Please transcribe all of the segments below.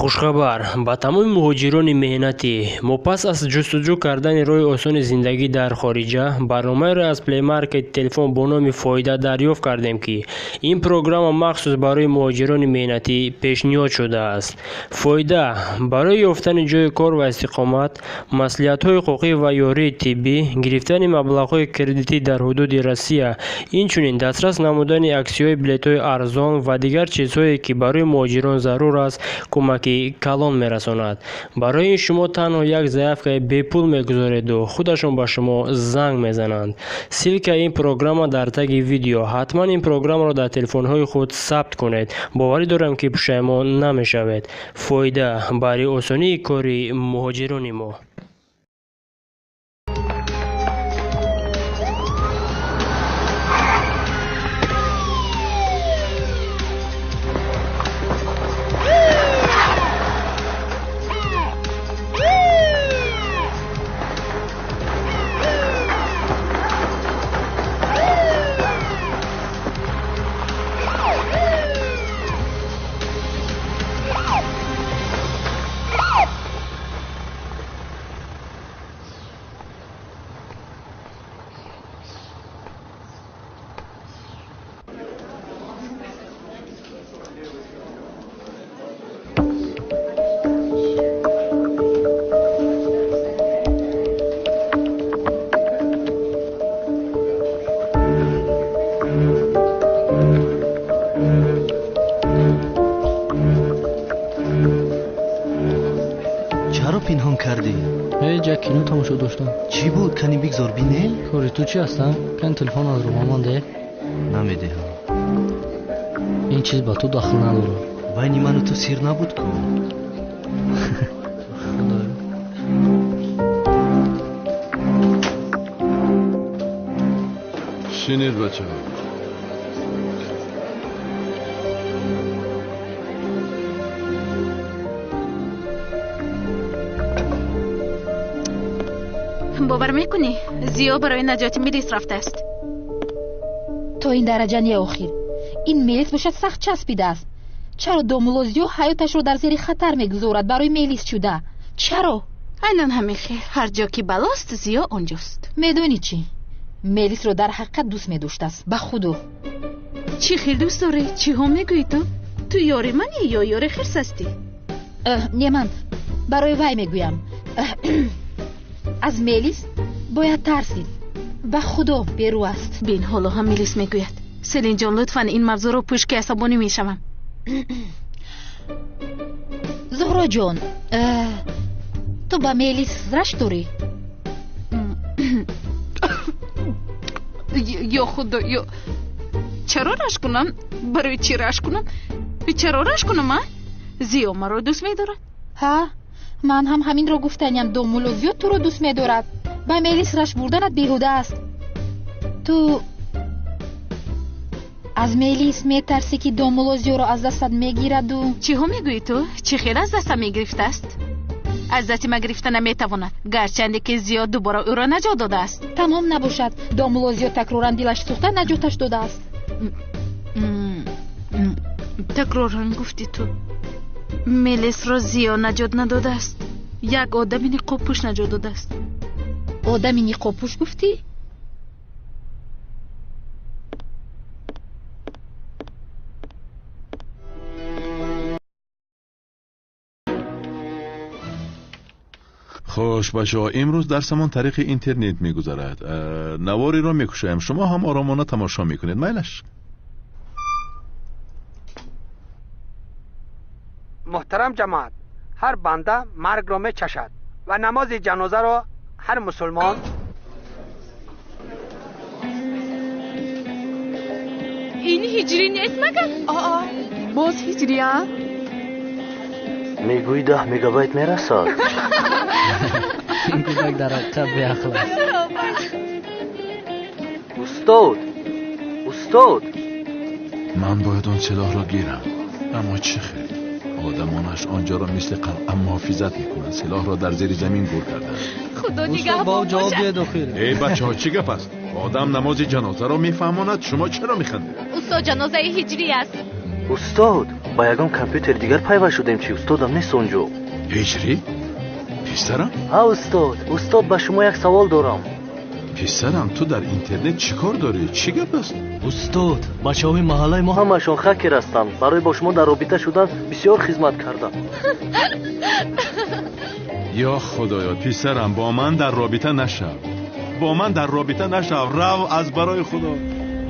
Хушхабар ба тамоми муҳоҷирони меҳнатӣ. Мо пас аз ҷустуҷӯ кардани роҳи осони зиндагӣ дар хориҷа барномаеро аз Play Market телефон бо номи Фоида дарёфт кардем, ки ин программа махсус барои муҳоҷирони меҳнатӣ пешниҳод шудааст. Фоида барои ёфтани ҷойи кор ва истиқомат, маслиҳатҳои ҳуқуқӣ ва ёрии тиббӣ, гирифтани маблағҳои кредитӣ дар ҳудуди Россия, инчунин дастрас намудани аксияҳои билетҳои арзон ва дигар чизҳое, ки барои муҳоҷирон зарур аст, кӯмаки калон мерасонад. Барои ин шумо танҳо як заявкаи бепул мегузореду худашон ба шумо занг мезананд. Ссилкаи ин программа дар таги видео. Ҳатман ин программаро дар телефонҳои худ сабт кунед. Боварӣ дорам, ки пушаймон намешавед. Фоида барои осонии кори муҳоҷирони мо. Чаро пинҳон кардӣ? Ҳеҷ, як кино тамошо доштам. Чӣ буд? Кани бигзор бинем? Кори ту чи ҳастам? Кани телефон аз рӯ ман деҳ. Намедиҳам. Ин чиз ба ту дахл надорад. Байни ману ту сир набуд ку? Худоё. Шинед, бачаҳо. Бовар мекунӣ, Зиё барои наҷоти Мелис рафтааст. То ин дараҷа не охир. Ин Мелис бошад сахт часпидааст. Чаро домулло Зиё ҳаёташро дар зери хатар мегузорад барои Мелис шуда? Чаро? Айнан ҳамин хел. Ҳар ҷо ки балост, Зиё онҷост. Медонӣ чӣ? Мелисро дар ҳақиқат дӯст медоштааст. Ба худо. Чӣ хел дӯст дорӣ? Чиҳо мегӯӣ ту? Ту ёри манӣ ё ёри хирс ҳастӣ? Не, ман барои вай мегӯям. Аз Мелис бояд тарсид. Ба худо берӯ аст. Бин, ҳоло ҳам Мелис мегӯяд. Селинҷон, лутфан ин мавзӯъро пӯш, ки асабонӣ мешавам. Зуҳроҷон, ту ба Мелис рашк дорӣ? Ё худо, ё чаро рашк кунам? Барои чӣ рашк кунам? Чаро рашк кунам, а? Зиё маро дӯст медорад. Ҳа, ман ҳам ҳаминро гуфтаням. Домулло Зиё туро дӯст медорад. Ба Мелис рашк бурданат беҳуда аст. Ту аз Мелис метарсӣ, ки домулло Зиёро аз дастат мегираду? Чиҳо мегӯӣ ту? Чӣ хел аз дастам мегирифтааст? Аз дасти ма гирифта наметавонад, гарчанде ки Зиё дубора ӯро наҷот додааст. Тамом набошад, домулло Зиё такроран дилаш сӯхта наҷоташ додааст. Такроран гуфтӣ ту. Мелисро Зиё наҷот надодааст. Як одами ниқобпӯш наҷот додааст. Одами ниқобпӯш гуфтӣ? Хуш, бачаҳо, имрӯз дарсамон тариқи интернет мегузарад. Навориро мекушоем, шумо ҳам оромона тамошо мекунед. Майлаш? Муҳтарам ҷамоат, ҳар банда маргро мечашад ва намози ҷанозаро ҳар мусулмон Ин ҳиҷрӣ нест магар? Аа, боз ҳиҷрия? Мегӯӣ 10 мегабайт мерасад. Ин кӯдак дар ҳақиқат беақл аст. Устод, устод, ман бояд он силоҳро гирам, аммо чӣ хел? Одамонаш онҷоро мисли қалъа муҳофизат мекунанд. Силоҳро дар зери замин гур карданд. Худо Устод, нигаҳбон ба ӯ ҷавоб бошад. диҳед охир. Эй бачаҳо, чӣ гап аст? Одам намози ҷанозаро мефаҳмонад, шумо чаро механдед? Устод, ҷанозаи ҳиҷрӣ аст. Устод, ба ягон компютери дигар пайваст шудем чӣ? Устодам нест он ҷо. Ҳиҷрӣ? Писарам? Ҳа, устод. Устод, ба шумо як савол дорам. Писарам, ту дар интернет чӣ кор дорӣ? Чӣ гап аст? Устод, бачаҳои маҳаллаи мо ҳамашон хакер ҳастанд. Барои бо шумо дар робита шудан бисёр хизмат кардам. Ё худоё, писарам, бо ман дар робита нашав. Бо ман дар робита нашав. Рав аз барои худо.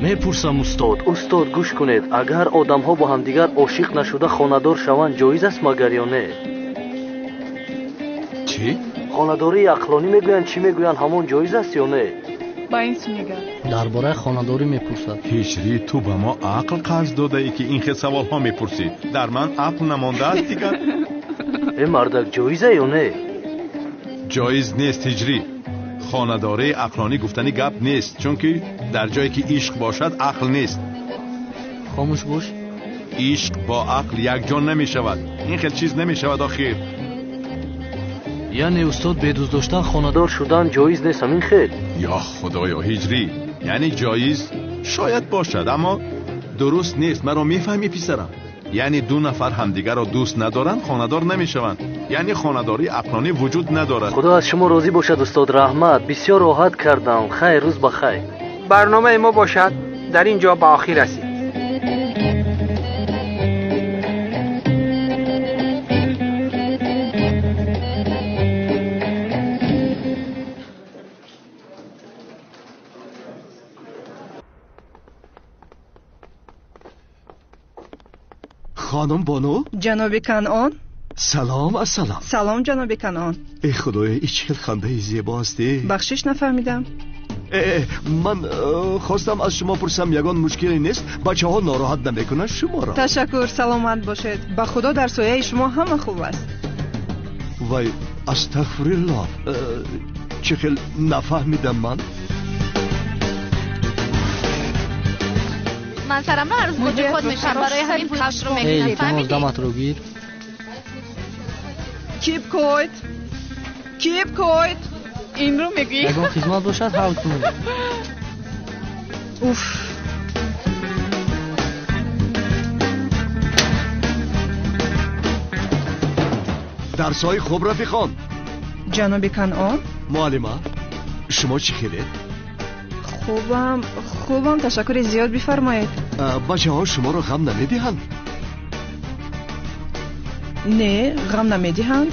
Мепурсам, устод. Устод, гӯш кунед. Агар одамҳо бо ҳамдигар ошиқ нашуда хонадор шаванд, ҷоиз аст магар ё не? Чӣ? Хонадории ақлонӣ мегӯянд, чӣ мегӯянд, ҳамон ҷоиз аст ё не? Ба ин чӣ мегӯяд? Дар бораи хонадорӣ мепурсад. Ҳиҷрӣ, ту ба мо ақл қарз додаӣ, ки ин хел саволҳо мепурсӣ. Дар ман ақл намондааст дигар. Э мардак, ҷоиза ё не? Ҷоиз нест, ҳиҷрӣ. Хонадории ақлонӣ гуфтани гап нест, чунки дар ҷое ки ишқ бошад, ақл нест. Хомӯш бош. Ишқ бо ақл якҷо намешавад. Ин хел чиз намешавад охир. Яъне устод, бе дӯст доштан хонадор шудан ҷоиз нест, ҳамин хел? Ё худоё, ҳиҷрӣ, яъне ҷоиз шояд бошад, аммо дуруст нест. Маро мефаҳмӣ, писарам? Яъне ду нафар ҳамдигарро дӯст надоранд, хонадор намешаванд. Яъне хонадории ақлонӣ вуҷуд надорад. Худо аз шумо розӣ бошад, устод. Раҳмат, бисёр роҳат кардам. Хайр, рӯз ба хайр. Барномаи мо бошад дар ин ҷо ба охир расид. Хонум Бону? Ҷаноби Канъон? Салом, ассалом. Салом, ҷаноби Канъон. Эй худоё, ин чӣ хел хандаи зебо аст. Бахшиш, нафаҳмидам. Ман хостам аз шумо пурсам, ягон мушкиле нест? Бачаҳо нороҳат намекунанд шуморо? Ташаккур, саломат бошед. Ба худо, дар сояи шумо ҳама хуб аст. Вай, астағфируллоҳ, чӣ хел нафаҳмидам ман? Ман сарамро ҳар рӯз бо ҷои худ мешавам, барои ҳамин пулашро мегирам. Эй, илтимос, даматро гир. Keep quiet. Keep quiet. Инро мегӯӣ? Ягон хизмат бошад, ҳал кун. Уф. Дарсҳои хуб, рафиқон. Ҷаноби Канъон? Муаллима, шумо чӣ хелед? Хубам, хубам, ташаккури зиёд, бифармоед. Бачаҳо шуморо ғам намедиҳанд? Не, ғам намедиҳанд.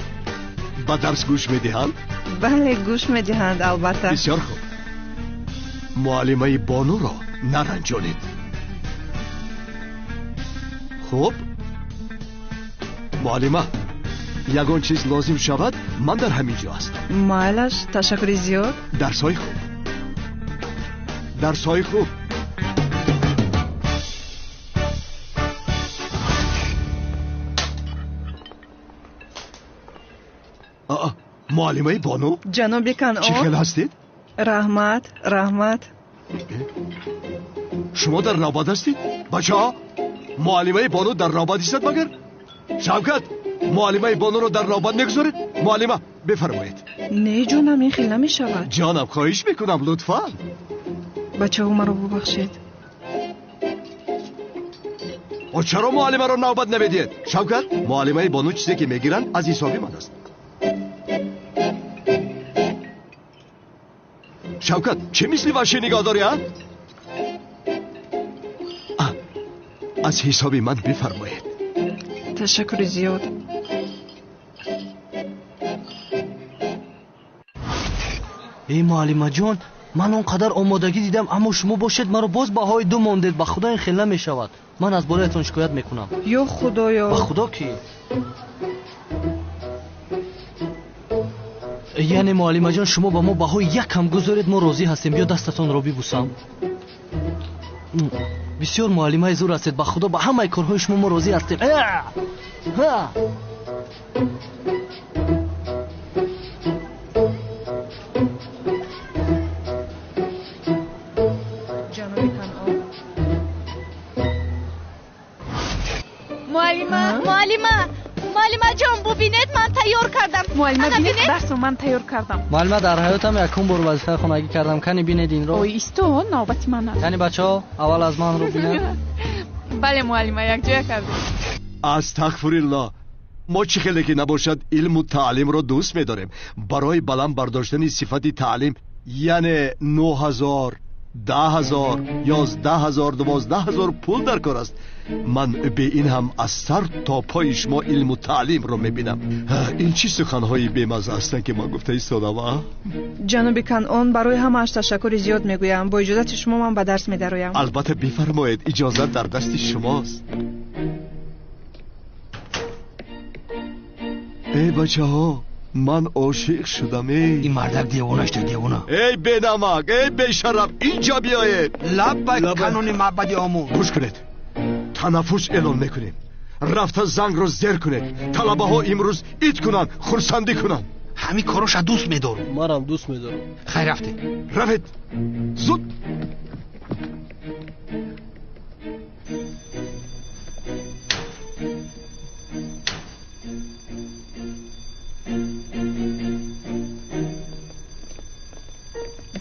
Ба дарс гӯш медиҳанд? Бале, гӯш медиҳанд, албатта. Бисёр хуб. Муаллимаи Бонуро наранҷонед. Хуб, муаллима, ягон чиз лозим шавад, ман дар ҳамин ҷо ҳастам. Майлаш, ташаккури зиёд. Дарсҳои хуб. Дарсҳои хуб. Муаллимаи Бону? Ҷаноби Канъон? Чӣ хел ҳастед? Раҳмат, раҳмат. Шумо дар навбат ҳастед? Бачаҳо, муаллимаи Бону дар навбат истад магар? Шавкат, муаллимаи Бонуро дар навбат мегузоред? Муаллима, бифармоед. Не, ҷонам, ин хел намешавад. Ҷонам, хоҳиш мекунам, лутфан. Бачаҳо, маро бубахшед. О, чаро муаллимаро навбат намедиҳед? Шавкат, муаллимаи Бону чизе ки мегиранд, аз ҳисоби ман аст. Шавкат, чӣ мисли ваҳшӣ нигоҳ дорӣ, а? Аз ҳисоби ман бифармоед. Ташаккури зиёд. Эй муаллимаҷон, ман он қадар омодагӣ дидам, аммо шумо бошед маро боз баҳои ду мондед. Ба худо ин хел намешавад. Ман аз болоятон шикоят мекунам. Ё худоё! Ба худо ки? Яъне муаллимаҷон, шумо ба мо баҳои як ҳам гузоред, мо розӣ ҳастем. Биё дастатонро бибусам. Бисёр муаллимаи зур ҳастед. Ба худо, ба ҳамаи корҳои шумо мо розӣ ҳастем. Ҷаноби Канъон. Муаллима, муаллима, муаллимаҷон, бубинед, ман тайёр кардам. Муаллима, бинед, дарсро ман тайёр кардам. Муаллима, дар ҳаётам якум бор вазифаи хонагӣ кардам. Кани бинед инро. Ой, исто, навбати ман аст. Кани бачаҳо, аввал аз ман рӯ бинед. Бале муаллима, якҷоя кардем. Астағфируллоҳ. Мо чӣ хеле ки набошад илму таълимро дӯст медорем. Барои баланд бардоштани сифати таълим, яъне 9000, 10000, 11000, 12000 пул дар кор аст. Ман бе ин ҳам аз сар то пои шумо илму таълимро мебинам. Ин чӣ суханҳои бемазза ҳастанд, ки ман гуфта истодам, а? Ҷаноби Канъон, барои ҳамааш ташаккури зиёд мегӯям. Бо иҷозати шумо ман ба дарс медароям. Албатта, бифармоед, иҷозат дар дасти шумост. Эй бачаҳо, ман ошиқ шудам. Эй ин мардак девона шуда, девона. Эй бенамак, эй бешараф, инҷо биёед. Лаббай, канони маъбади омӯ. Гӯш кунед, танаффус эълон мекунем. Рафта зангро зер кунед. Талабаҳо имрӯз ид кунанд, хурсандӣ кунанд. Ҳамин короша дӯст медорам. Манам дӯст медорам. Хайр, рафтем. Равед, зуд.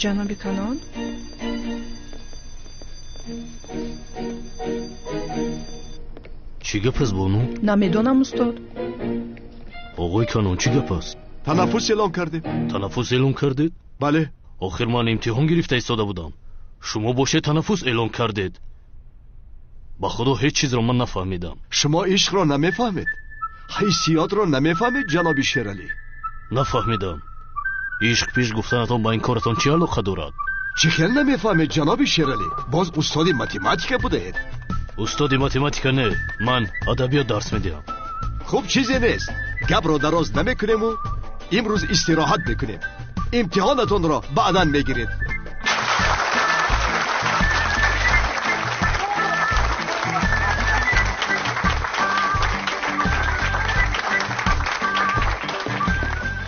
Ҷаноби Канон? Чӣ гап аст, бону? Намедонам, устод. Оғои Канон, чӣ гап аст? Танаффус эълон кардем. Танаффус эълон кардед? Бале. Охир ман имтиҳон гирифта истода будам. Шумо бошед танаффус эълон кардед. Ба худо ҳеҷ чизро ман нафаҳмидам. Шумо ишқро намефаҳмед, ҳиссиётро намефаҳмед, ҷаноби Шералӣ. Нафаҳмидам. Ишқ пеш гуфтанатон ба ин коратон чӣ алоқа дорад? Чӣ хел намефаҳмед, ҷаноби Шералӣ? Боз устоди математика будаед. Устоди математика не, ман адабиёт дарс медиҳам. Хуб, чизе нест. Гапро дароз намекунему имрӯз истироҳат мекунем. Имтиҳонатонро баъдан мегиред.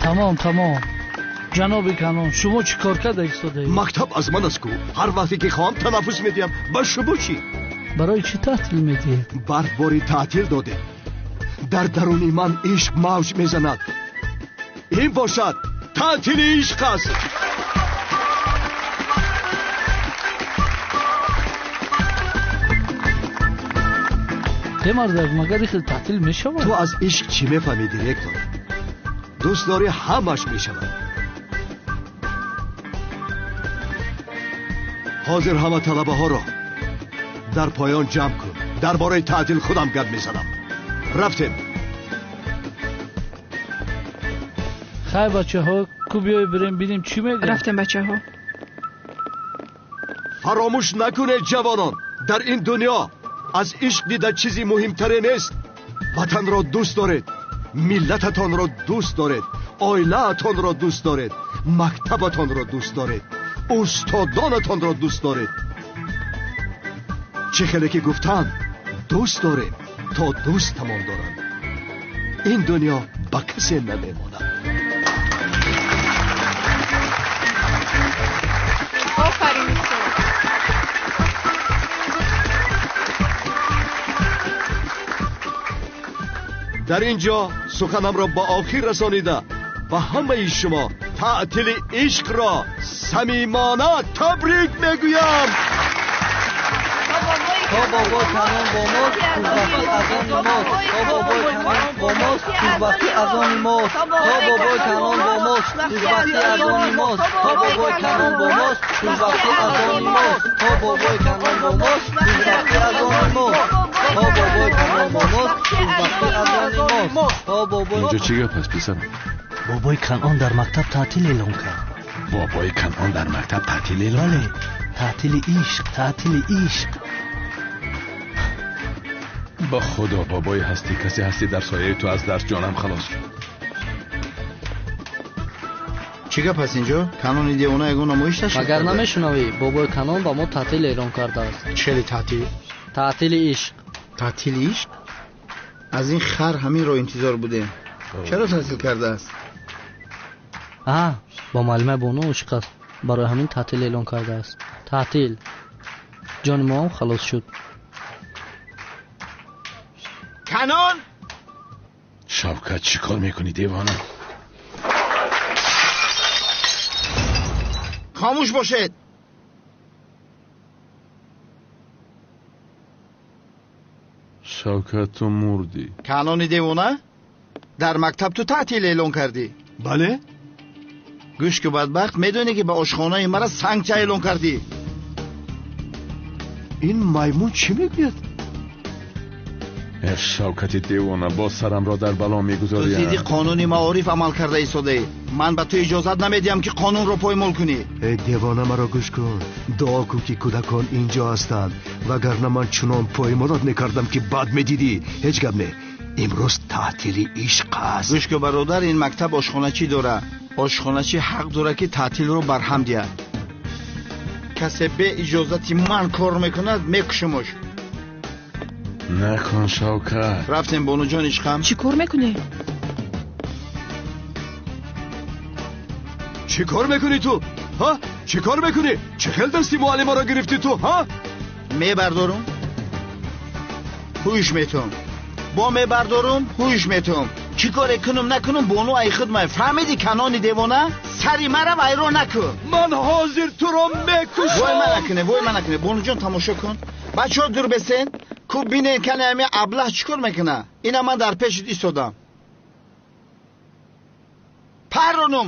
Тамом, тамом. Ҷаноби Канон, шумо чӣ кор карда истодаед? Мактаб аз ман аст ку. Ҳар вақте ки хоҳам танаффус медиҳам. Ба шумо чӣ? Барои чӣ таътил медиҳед? Барфбори таътил додем. Дар даруни ман ишқ мавҷ мезанад. Ин бошад таътили ишқ аст. Э мардак, магар ин хел таътил мешавад? Ту аз ишқ чӣ мефаҳмӣ, директор? Дӯст дорӣ, ҳамаш мешавад. Ҳозир ҳама талабаҳоро дар поён ҷамъ кун. Дар бораи таътил худам гап мезанам. Рафтем. Хай бачаҳо, ку биёй бирем бинем чӣ мегӯяд. Рафтем, бачаҳо. Фаромӯш накунед, ҷавонон, дар ин дунё аз ишқ дида чизи муҳимтаре нест. Ватанро дӯст доред, миллататонро дӯст доред, оилаатонро дӯст доред, мактабатонро дӯст доред, устодонатонро дӯст доред. Чӣ хеле ки гуфтанд, дӯст дорем то дӯстамон доранд. Ин дунё ба касе намемонад. Офарин, устод. Дар ин ҷо суханамро ба охир расонида ба ҳамаи шумо таътили ишқро самимона табрик мегӯям. То бобои Канон бо мост, хушбахтӣ аз они мост. То бобои Канон бо мост, хушбахтӣ аз они мост. То бобои Канон бо мост, хушбахтӣ аз они мост. То бобои Канон бо мост, хушбахтӣ аз они мост. То бобои Канон бо мост, хушбахтӣ аз они мост. То бобои Канон бо мост, хушбахтӣ аз они мост. То бобои Инҷо чӣ гап аст, писарам? Бобои Канон дар мактаб таътил эълон кард. Бобои Канон дар мактаб таътил эълон Бале, таътили ишқ, таътили ишқ. Ба худо, бобои ҳастӣ, касе ҳастӣ дар сояи ту аз дарс ҷонам халос шуд. Чӣ гап аст инҷо? Канони девона ягон намоиш ташкил Магар карда? намешунавӣ, бобои Канон ба мо таътил эълон кардааст. Чели таътил? Таътили ишқ. Таътили ишқ? Аз ин хар ҳаминро интизор будем. Чаро таътил кардааст? А, бо муаллимаи бону ошиқ аст. Барои ҳамин таътил эълон кардааст. Таътил. Ҷони мо ҳам халос шуд. Канон! Шавкат, чӣ кор мекунӣ, девона? Хомӯш бошед! Шавкат, ту мурдӣ. Канони девона? Дар мактаб ту таътил эълон кардӣ? Бале. Гӯш ку бадбахт, медонӣ ки ба ошхонаи мара сангча эълон кардӣ? Ин маймун чӣ мегӯяд? Э Шавкати девона, боз сарамро дар бало мегузорӣ. Ту зидди қонуни маориф амал карда истодаӣ. Ман ба ту иҷозат намедиҳам ки қонунро поймол кунӣ. Э девона, маро гӯш кун. Дуо кун ки кӯдакон инҷо ҳастанд, вагарна ман чунон поймолот мекардам ки бад медидӣ. Ҳеҷ гап не, имрӯз таътили ишқ аст. Гӯш кун бародар, ин мактаб ошхоначӣ дорад. Ошхоначӣ ҳақ дорад ки таътилро барҳам диҳад. Касе бе иҷозати ман кор мекунад, мекушамаш. Накун Шавкат. Рафтем бонуҷон ишқам. Чӣ кор мекунӣ? Чӣ кор мекунӣ ту? Ҳа? Чӣ кор мекунӣ? Чӣ хел дасти муаллимаро гирифтӣ ту, ҳа? Мебардорум, ҳуш метум. Бо мебардорум, ҳуш метум. Чӣ коре кунум накунум, бону ай худмай. Фаҳмидӣ канони девона? Сари мара вайрон накун. Ман ҳозир туро мекушам. Вой ма накунӣ, вой ма накунӣ. Бонуҷон тамошо кун. Бачаҳо дур бесен. Ку бинен кане ами аблаҳ чӣ кор мекуна. Ина ман дар пешит истодам. Парронум.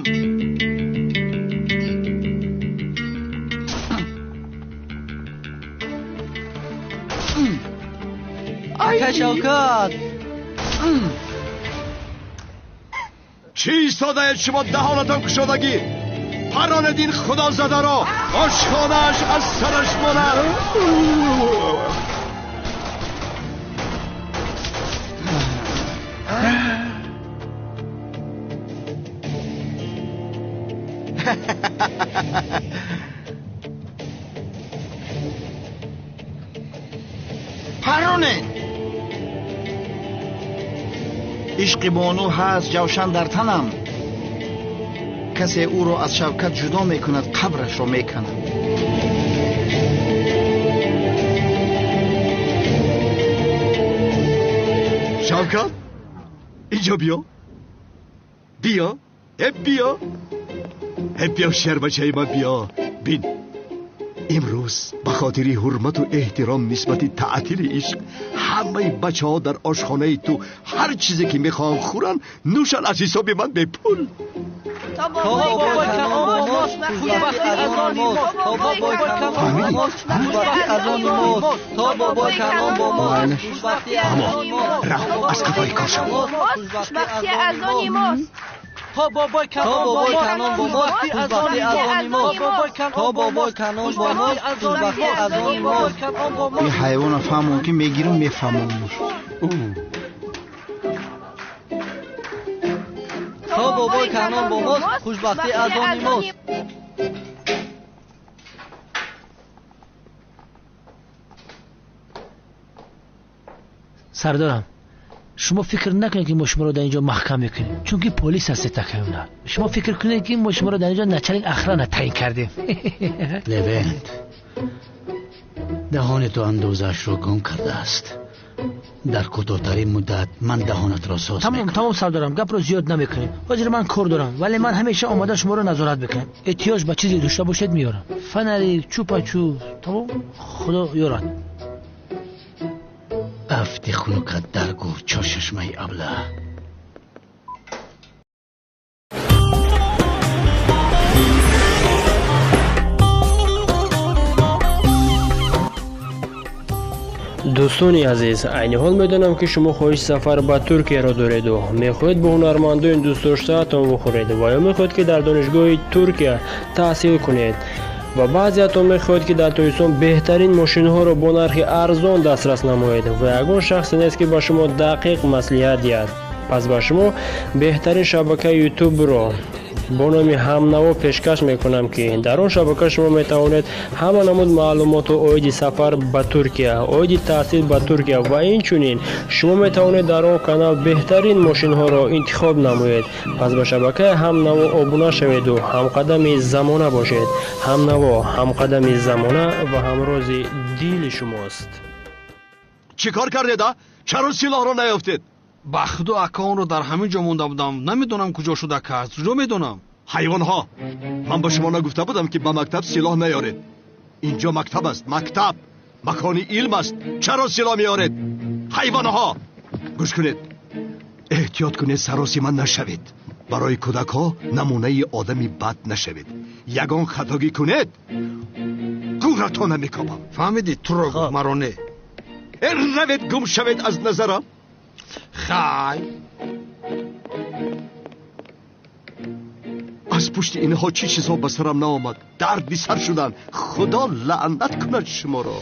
Ака Шавкат. Чӣ истодаед шумо даҳонатон кушодагӣ? Парронед ин худозадаро, ошхонааш аз сараш монад. Парронед. Ишқи бону ҳаст ҷавшан дар танам. Касе ӯро аз Шавкат ҷудо мекунад, қабрашро меканад. Шавкат, инҷо биё. Биё, э биё. Э биё шербачаи ман биё. Бин, имрӯз ба хотири ҳурмату эҳтиром нисбати таътили ишқ ҳамаи бачаҳо дар ошхонаи ту ҳар чизе ки мехоҳанд хӯранд, нӯшанд аз ҳисоби ман бепул. То бобои канон бо мост, хушбахтӣ аз они мост. То бобои канон бо мост, хушбахтӣ аз они мост. То бобои канон бо мост, хушбахтӣ аз они мост. Рав, аз қафои кор шав. Хушбахтӣ аз они мост. То бобои канон бо мост, хушбахтӣ аз они мост. То бобои канон бо мост, хушбахтӣ аз они мост. Ин ҳайвонро фаҳмон ки мегирам, мефаҳмонмуш. То бобои канон бо мост, хушбахтӣ аз они мост. Сардорам, шумо фикр накунед ки мо шуморо дар инҷо маҳкам мекунем, чунки полис ҳастед такаюна. Шумо фикр кунед ки мо шуморо дар инҷо начальник охрана таъин кардем. Левент, даҳони ту андозаашро гум кардааст. Дар кӯтоҳтарин муддат ман даҳонатро соз мекунам. Тамом сардорам, гапро зиёд намекунем. Ҳозир ман кор дорам, вале ман ҳамеша омода шуморо назорат мекунам. Эҳтиёҷ ба чизе дошта бошед меорам. Фонарик, чӯпачӯп, тамом, худо ёрад. Афти хунукат дар гур, чорчашмаи аблаҳ. Дӯстони азиз, айни ҳол медонам ки шумо хоҳиши сафар ба Туркияро дореду мехоҳед бо ҳунармандони дӯстдоштаатон вохӯред ва ё мехоҳед ки дар донишгоҳи Туркия таҳсил кунед ва баъзеатон мехоҳед ки дар Тоҷикистон беҳтарин мошинҳоро бо нархи арзон дастрас намоед ва ягон шахсе нест ки ба шумо дақиқ маслиҳат диҳад. Пас ба шумо беҳтарин шабакаи ютубро бо номи Ҳамнаво пешкаш мекунам ки дар он шабака шумо метавонед ҳама намуд маълумоту оиди сафар ба Туркия, оиди таҳсил ба Туркия ва инчунин шумо метавонед дар он канал беҳтарин мошинҳоро интихоб намоед. Пас ба шабакаи Ҳамнаво обуна шаведу ҳамқадами замона бошед. Ҳамнаво ҳамқадами замона ва ҳамрози дили шумост. Чӣ кор кардед, а? Чаро силоҳро наёфтед? Ба худо ака, онро дар ҳамин ҷо монда будам. Намедонам куҷо шуда кас. Куҷо медонам? Ҳайвонҳо! Ман ба шумо нагуфта будам ки ба мактаб силоҳ наёред. Инҷо мактаб аст, мактаб. Макони илм аст. Чаро силоҳ меоред? Ҳайвонҳо! Гӯш кунед. Эҳтиёт кунед, саросима нашавед. Барои кӯдакҳо намунаи одами бад нашавед. Ягон хатогӣ кунед, гӯратона мекобам. Фаҳмидӣ? Туро гуфт, маро не. Равед, гум шавед аз назарам. Хай. Аз пушти инҳо чӣ чизҳо ба сарам наомад. Дарди сар шудан. Худо лаънат кунад шуморо.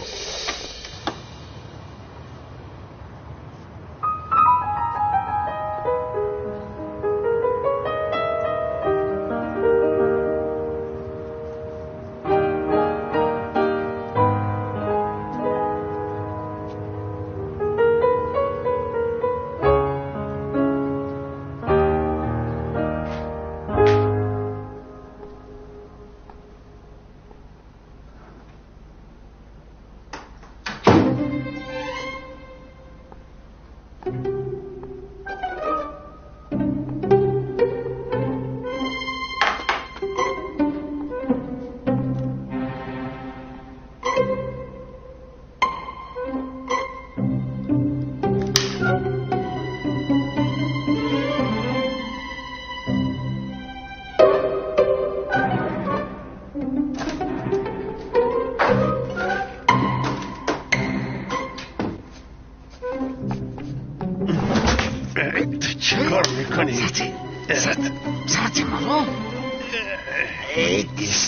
ساعت مرا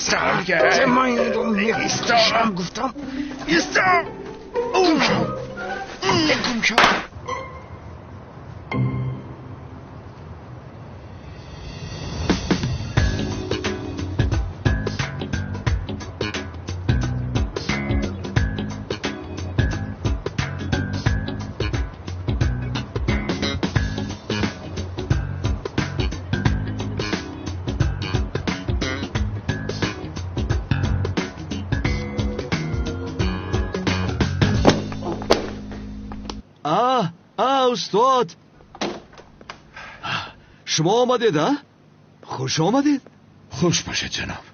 ساعت من این رو میکشم. گفتم ایستا. گم شو، گم شو. Устод, шумо омадед, а? Хуш омадед. Хуш бошед, ҷаноб.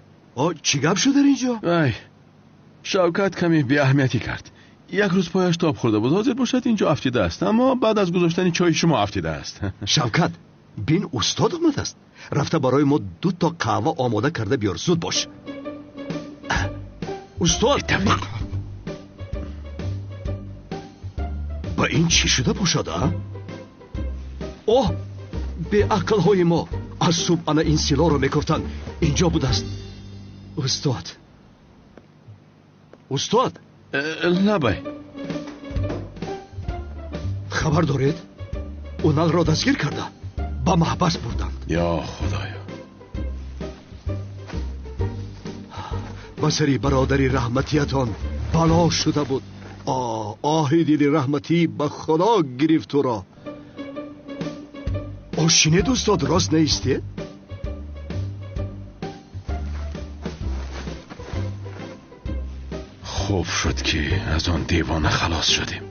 Чӣ гап шуд дар инҷо? Ай, Шавкат каме беаҳамиятӣ кард. Як рӯз пояш тоб хӯрда буд, ҳозир бошад инҷо афтидааст, аммо баъд аз гузоштани чойи шумо афтидааст. Шавкат, бин, устод омадааст. Рафта барои мо ду то қаҳва омода карда биёр, зуд бош. Устод, ба ин чӣ шуда бошад, а? Оҳ, беақлҳои мо аз субҳ ана ин силоро мекофтанд. Инҷо будааст. Устод, устод. Лабай. Хабар доред? Уналро дастгир карда ба маҳбас бурданд. Ё худоё! Ба сари бародари раҳматиятон бало шуда буд. Оҳи дили раҳматӣ ба худо гирифт туро. Ошинед, устод, рост наистед? Хуб шуд, ки аз он девона халос шудем.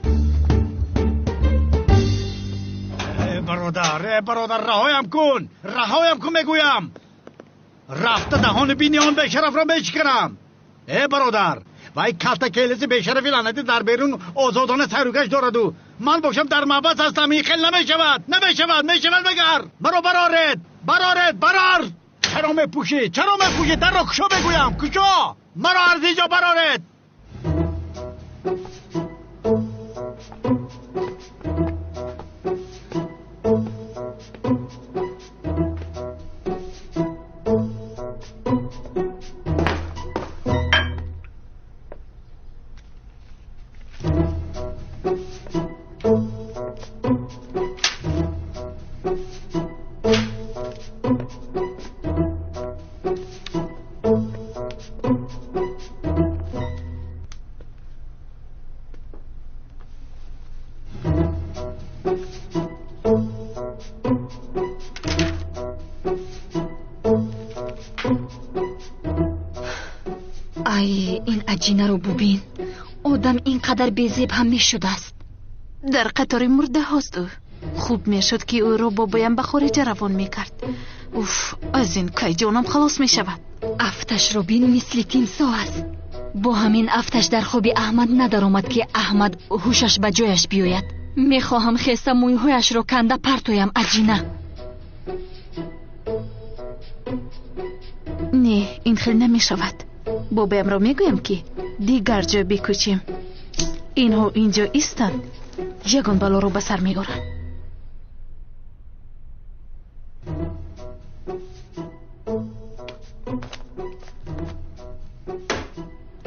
Бародар, бародар, раҳоям кун, раҳоям кун, мегӯям. Рафта даҳони бини он бешарафро мешиканам. Э бародар, вай калта келиси бешарафи лаънатӣ дар берун озодона сайругашт дораду ман бошам дар маҳбас ҳастам. Ин хел намешавад, намешавад. Мешавад магар? Маро бароред, бароред, барор. Чаро мепӯшӣ? Чаро мепӯшӣ? Дарро кушо, мегӯям, кушо. Маро аз инҷо бароред. Ай, ин аҷинаро бубин. Одам ин қадар безеб ҳам мешудааст. Дар қатори мурдаҳост ӯ. Хуб мешуд, ки ӯро бобоям ба хориҷа равон мекард. Уф, аз ин кай ҷонам халос мешавад. Афташро бин, мисли тимсоҳ аст. Бо ҳамин афташ дар хоби Аҳмад надаромад, ки Аҳмад ҳушаш ба ҷояш биёяд. Мехоҳам хеста мӯйҳояшро канда партоям, Аҷина. Не, ин хел намешавад. Бобоямро мегӯям, ки дигар ҷо бикӯчем. Инҳо инҷо истанд, ягон балоро ба сар меоранд.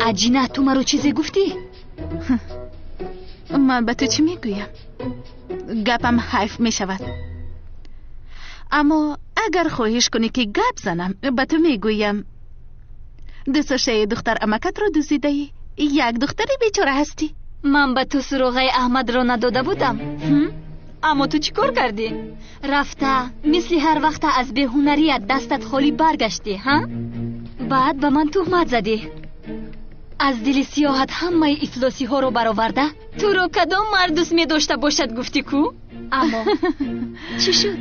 Аҷина, ту маро чизе гуфтӣ? Ман ба ту чӣ мегӯям? Гапам ҳайф мешавад. Аммо агар хоҳиш кунӣ, ки гап занам, ба ту мегӯям. Дӯстдоштаи духтар амакатро дуздидаӣ. Як духтари бечора ҳастӣ. Ман ба ту суроғаи Аҳмадро надода будам. Аммо ту чӣ кор кардӣ? Рафта, мисли ҳар вақта аз беҳунарият дастат холӣ баргаштӣ, ҳа? Баъд ба ман туҳмат задӣ. Аз дили сиёҳат ҳамаи ифлосиҳоро бароварда, туро кадом мард дӯст медошта бошад гуфтӣ ку? Аммо чӣ шуд?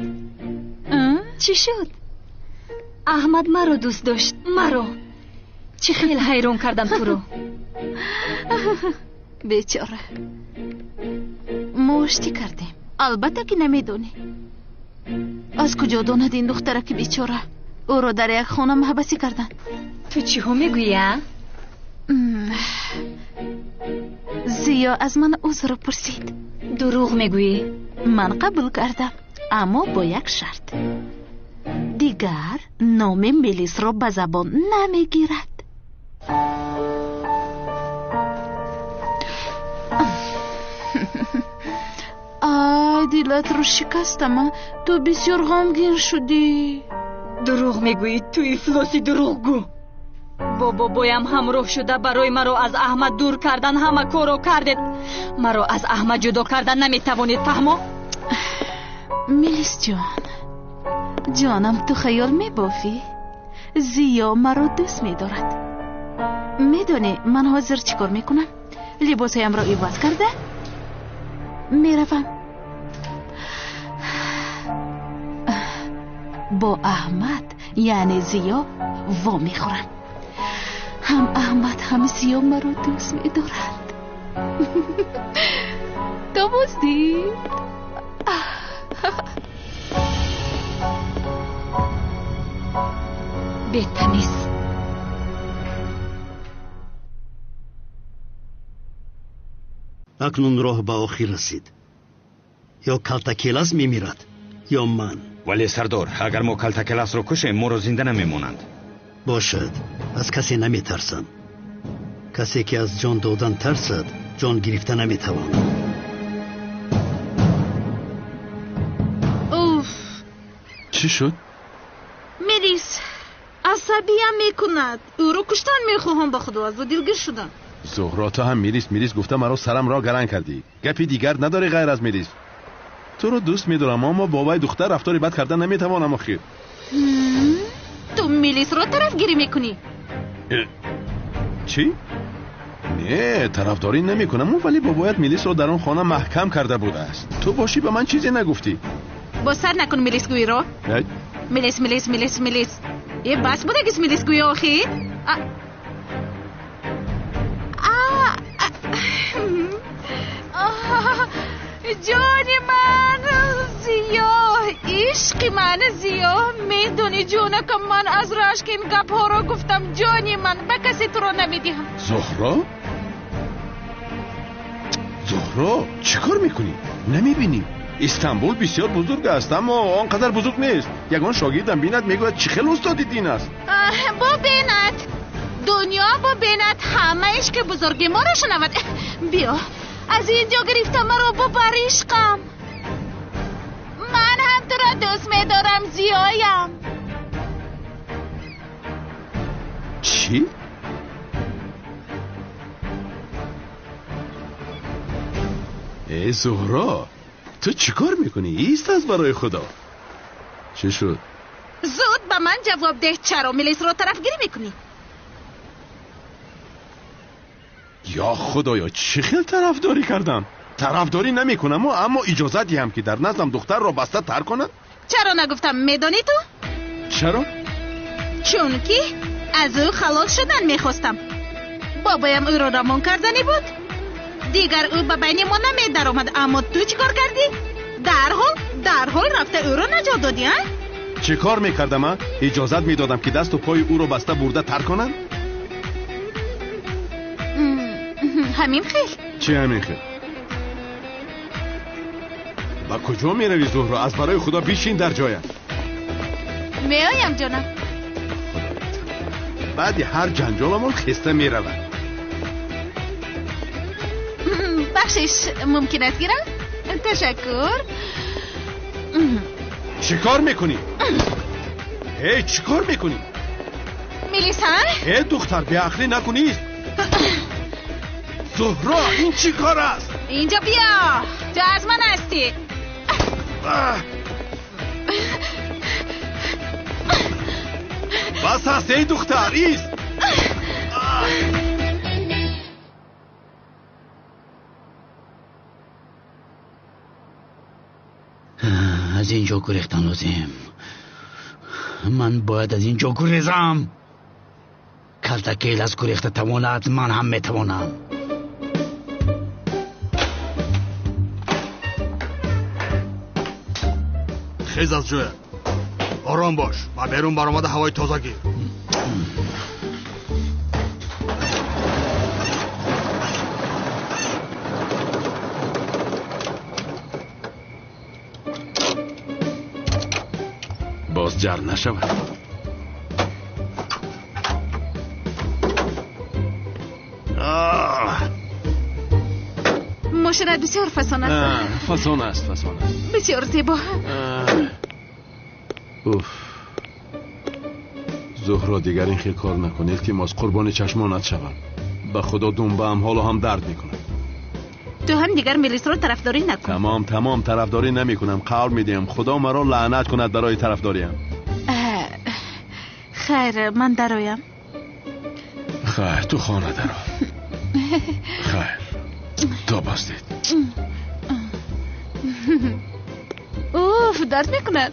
Чӣ шуд? Аҳмад маро дӯст дошт, маро. Чӣ хел ҳайрон кардам туро. Бечора, мо оштӣ кардем. Албатта ки намедонӣ. Аз куҷо донад ин духтараки бечора? Ӯро дар як хона маҳбасӣ карданд. Ту чиҳо мегӯӣ, а? Зиё аз ман узр пурсид. Дурӯғ мегӯӣ. Ман қабул кардам, аммо бо як шарт. Дигар номи Мелисро ба забон намегирад. Ай, дилатро шикастам. Ту бисёр ғамгин шудӣ. Дурӯғ мегӯӣ, ту ифлоси дурӯғгӯ. Бо бобоям ҳамроҳ шуда барои маро аз Аҳмад дур кардан ҳама корро кардед. Маро аз Аҳмад ҷудо кардан наметавонед, фаҳмо? Мелис ҷон, ҷонам, ту хаёл мебофӣ? Зиё маро дӯст медорад. Медонӣ ман ҳозир чӣ кор мекунам? Либосҳоямро иваз карда меравам. Бо Аҳмад, яъне Зиё, вомехӯрам. Ҳам Аҳмад, ҳам Зиё маро дӯст медоранд. То боздид. Бетамиз. Акнун роҳ ба охир расид. Ё Калтакелас мемирад, ё ман. Вале сардор, агар мо Калтакеласро кушем, моро зинда намемонанд. Бошад, аз касе наметарсам. Касе ки аз ҷон додан тарсад, ҷон гирифта наметавонад. Уф! Чӣ шуд? Мелис асабиям мекунад. Ӯро куштан мехоҳам, ба худо, аз ӯ дилгир шудам. Зуҳро, ту ҳам Мелис Мелис гуфта маро сарамро гаран кардӣ. Гапи дигар надорӣ ғайр аз Мелис. Туро дӯст медорам, аммо бо вай духтар рафтори бад карда наметавонам охир. Ту Мелисро тарафгирӣ мекунӣ? Чӣ? Не, тарафдорӣ намекунам, вале бобоят Мелисро дар он хона маҳкам карда будааст. Ту бошӣ ба ман чизе нагуфтӣ. Боз сар накун Мелисгӯиро. Мелис, Мелис, Мелис, Мелис. Е, бас будагис Мелисгӯи охир? Ҷони ман Зиё, ишқи ман Зиё, медонӣ ҷонакам, ман аз рашк ин гапҳоро гуфтам. Ҷони ман, ба касе туро намедиҳам. Зуҳро? Зуҳро, чӣ кор мекунӣ? Намебинӣ? Истанбул бисёр бузург аст, аммо он қадар бузург нест. Ягон шогирдам бинад, мегӯяд чӣ хел устоди дин аст. Бубинад, дунё бубинад, ҳама ишқи бузурги моро шунавад. Биё, аз ин ҷо гирифта маро бубар, ишқам. Ман ҳам туро дӯст медорам, Зиёям. Чӣ? Э, Зуҳро, ту чӣ кор мекунӣ? Ист аз барои худо. Чӣ шуд? Зуд ба ман ҷавоб деҳ, чаро Мелисро тарафгирӣ мекунӣ? Ё худоё, чӣ хел тарафдорӣ кардам? Тарафдорӣ намекунам, аммо иҷозат диҳам, ки дар наздам духтарро баста тар конанд? Чаро нагуфтам, медонӣ ту? Чаро? Чунки аз ӯ халос шудан мехостам. Бобоям ӯро равон карданӣ буд. Дигар ӯ ба байни мо намедаромад, аммо ту чӣ кор кардӣ? Дарҳол рафта ӯро наҷот додӣ, а? Чӣ кор мекардам, а? Иҷозат медодам, ки дасту пои ӯро баста бурда тар конанд? Ҳамин хел. Чӣ ҳамин хел? Ба куҷо меравӣ, Зуҳро? Аз барои Худо бишин дар ҷоят. Меоям, ҷонам. Баъди ҳар ҷанҷоламон хеста меравад. Бахшиш, мумкин аст гирам? Ташаккур. Чӣ кор мекунӣ? Эй, чӣ кор мекунӣ? Мелиса? Э, духтар, беақлӣ накунист. Зуҳро, ин чӣ кор аст? Инҷо биё, ту аз ман ҳастӣ. Бас аст, эй духтар, ист. Аз ин ҷо гурехтан лозим. Ман бояд аз ин ҷо гурезам. Калтакелас гурехта тавонад, ман ҳам метавонам. Хез аз ҷоят. Ором бош ва берун баромада ҳавои тоза гир. Боз ҷар нашавад. Мошинат бисёр фасон аст. Фасон аст, фасон аст. Бисёр зебо. Уф. Зуҳро, дигар ин хел кор накун, илтимос, қурбони чашмонат шавам. Ба Худо думбаам ҳоло ҳам дард мекунад. Ту ҳам дигар Мелисро тарафдорӣ накун. Тамом, тамом, тарафдорӣ намекунам, қавл медиҳам. Худо маро лаънат кунад барои тарафдориам. Хайр, ман дароям. Хайр, ту хона даро. Хайр, то боздид. Уф, дард мекунад.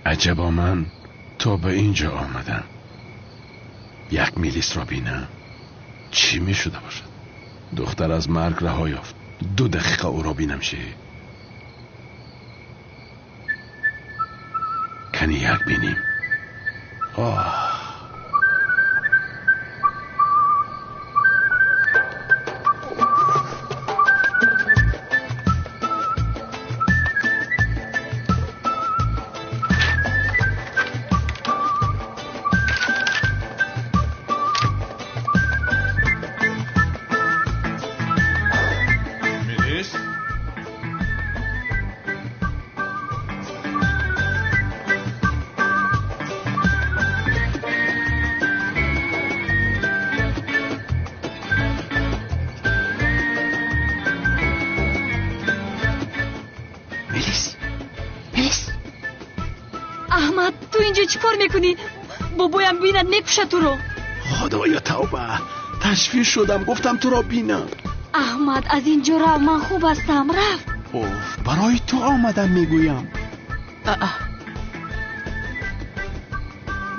عجبا من تا به اینجا آمدم یک میلیس را بینم چی می شده باشد. دختر از مرگ رها یافت. 2 دقیقه او را بینم چی؟ کنی یک بینیم. آه. Чӣ кор мекунӣ? Бобоям бинад мекушад туро. Худоё тавба, ташвиш шудам, гуфтам туро бинам. Аҳмад, аз ин ҷо рав, ман хуб ҳастам, рафт. Оф, барои ту омадам мегӯям.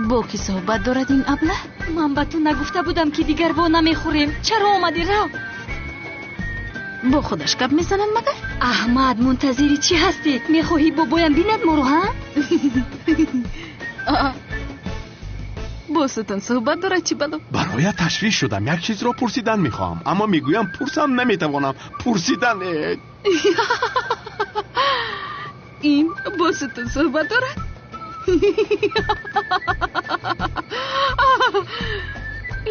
Бо кӣ суҳбат дорад ин абла? Ман ба ту нагуфта будам, ки дигар во намехӯрем. Чаро омадӣ? Рав. Бо худаш гап мезанад магар? Аҳмад, мунтазири чӣ ҳастӣ? Мехоҳӣ бобоям бинад моро, ҳа? Бо сутун суҳбат дорад чӣ бало? Бароя ташвиш шудам, як чизро пурсидан мехоҳам, аммо мегӯям пурсам наметавонам. Пурсидан ин бо сутун суҳбат дорад?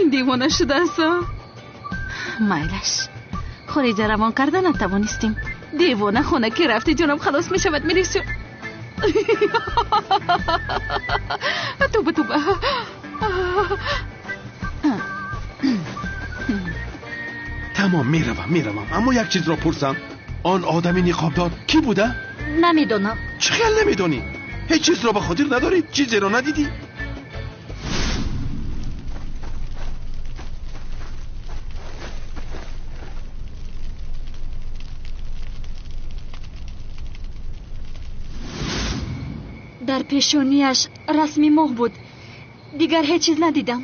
Ин девона шудааст. Майлаш, хориҷа равон карда натавонистем. Девона хона ки рафти ҷонам халос мешавад. Мелисё. Туба туба. Тамом, меравам. Аммо як чизро пурсам. Он одами ниқобдор кӣ буда? Намедонам. Чӣ хел намедонӣ? Ҳеҷ чизро ба хотир надорӣ? Чизеро надидӣ? Дар пешонияш расми моҳ буд. Дигар ҳеҷ чиз надидам.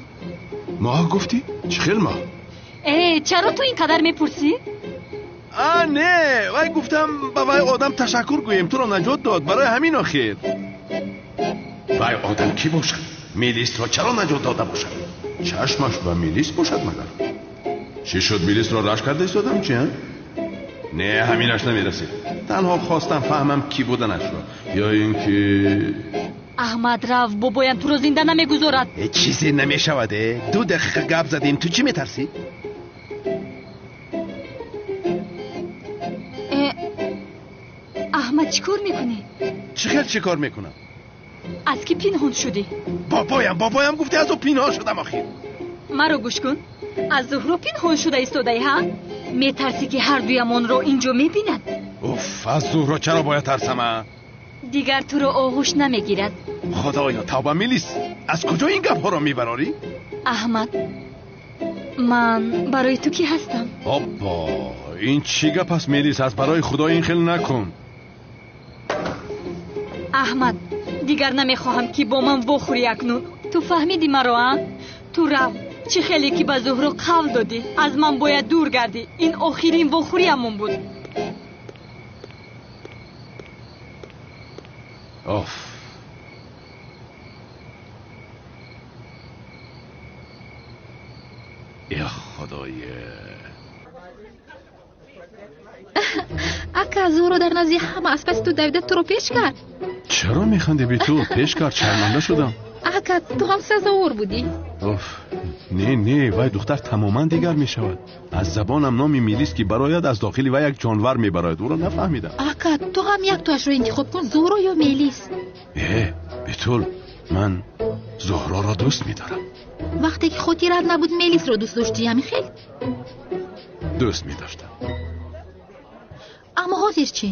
Моҳ гуфтӣ? Чӣ хел моҳ? Чаро ту ин қадар мепурсӣ? Не, вай гуфтам ба вай одам ташаккур гӯем, туро наҷот дод, барои ҳамин охир. Вай одам кӣ бошад? Мелисро чаро наҷот дода бошад? Чашмаш ба Мелис бошад магар? Чӣ шуд, Мелисро рашк карда истодам чи? Не, ҳаминаш намерасид. Танҳо хостам фаҳмам кӣ буданашро. Ё ин ки Аҳмад рав, бобоям туро зинда намегузорад. Чизе намешавад. 2 дақиқа гап задем, ту чӣ метарсӣ? Аҳмад, чӣ кор мекунӣ? Чӣ хел чӣ кор мекунам? Аз кӣ пинҳон шудӣ? Бобоям гуфти аз ӯ пинҳон шудам охир. Маро гӯш кун, аз Зуҳро пинҳон шуда истодаӣ, ҳа? Метарсӣ ки ҳар дуямонро инҷо мебинад? Уф, аз Зуҳро чаро бояд тарсам? Дигар туро оғӯш намегирад. Худоё, тавба Мелис, аз куҷо ин гапҳоро мебарорӣ? Аҳмад, ман барои ту кӣ ҳастам? Оппо, ин чӣ гап аст Мелис? Аз барои Худо ин хел накун. Аҳмад, дигар намехоҳам ки бо ман вохӯрӣ акнун. Ту фаҳмидӣ маро, а? Ту рав, чӣ хеле ки ба Зуҳро қавл додӣ, аз ман бояд дур гардӣ. Ин охирин вохӯриямон буд. Оф. Я Худоё. Ака, Зуҳро дар назди ҳама аз паси ту давида туро пеш кард. Чаро механдӣ Битул? Пеш кард, шарманда шудам. Ака, ту ҳам сазовор будӣ. Оф, не, вай духтар тамоман дигар мешавад. Аз забонам номи Мелис ки барояд, аз дохили вай як ҷонвар мебарояд. Ӯро нафаҳмидам. Ака, ту ҳам яктоашро интихоб кун, Зуҳро ё Мелис. Битул, ман Зуҳроро дӯст медорам. Вақте ки хотират набуд, Мелисро дӯст доштӣ, ҳамин хел? Дӯст медоштам. Аммо ҳозир чӣ?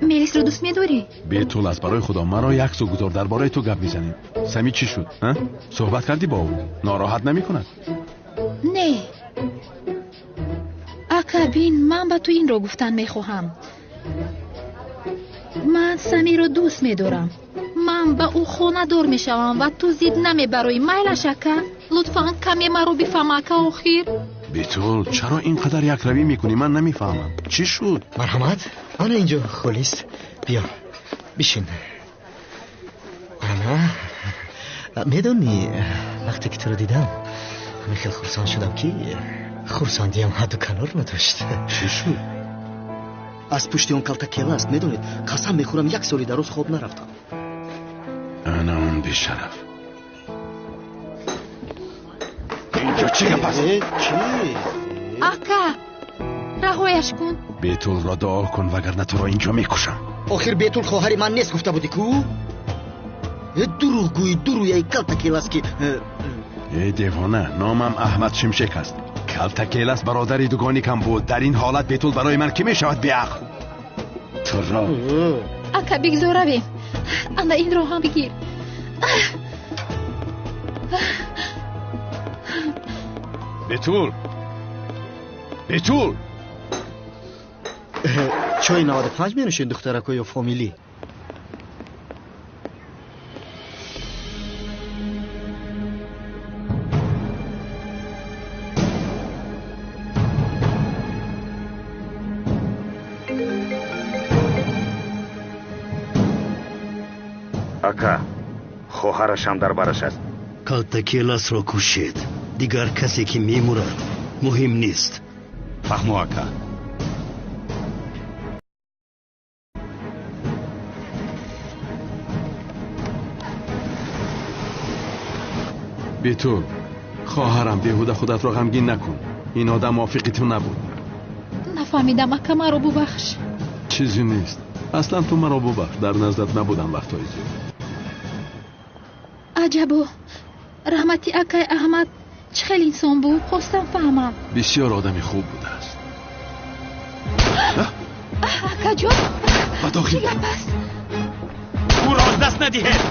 Мелисро дӯст медорӣ? Бетул, аз барои Худо маро як су гузор, дар бораи ту гап мезанем. Сами чӣ шуд? Суҳбат кардӣ бо ӯ? Нороҳат намекунад? Не. Ака, бин, ман ба ту инро гуфтан мехоҳам. Ман Самиро дӯст медорам. Ман ба ӯ хонадор мешавам ва ту зид намебароӣ. Майлаш, ака? Лутфан каме маро бифаҳм, ака, охир. Бетул, чаро ин қадар якравӣ мекунӣ? Ман намефаҳмам. Чӣ шуд? Марҳамат, ана инҷо холист. Биё, бишин. Ана, медонӣ, вақте ки туро дидам, ҳамин хел хурсанд шудам ки хурсандиам ҳадду канор надошт. Чӣ шуд? Аз пушти он калтакела аст, медонед, қасам мехӯрам, 1 соли дароз хоб нарафтам. Ана он бешараф. Инҷо чӣ гап аст? Чӣ? Ака, раҳояш кун. Бетулро дуо кун, вагарна туро инҷо мекушам. Охир Бетул хоҳари ман нест гуфта будӣ ку? Дурӯғгӯи дурӯяи калтакелас ки. Э девона, номам Аҳмад Шимшек аст. Калтакелас бародари дугоникам буд. Дар ин ҳолат Бетул барои ман кӣ мешавад беақл? Туро. Ака, бигзор равем. Ана инро ҳам бигир. Бетул! Бетул! Чой 95 менӯшед, духтарако, ё фомилӣ? Ака, хоҳарашам дар бараш аст. Калтакеласро кушед. Дигар касе ки мемурад муҳим нест. Фаҳмо, ака. Бетул, хоҳарам, беҳуда худатро ғамгин накун. Ин одам мувофиқи ту набуд. Нафаҳмидам, ака, маро бубахш. Чизе нест. Аслан ту маро бубахш, дар наздат набудам вақтҳои зиёд. Аҷабо, раҳмати акай Аҳмад Чӣ хел инсон буд? Хостам фаҳмам. Бисёр одами хуб будааст. Акаҷон, ба дохил чӣ гап аст? Ӯро аз даст надиҳед.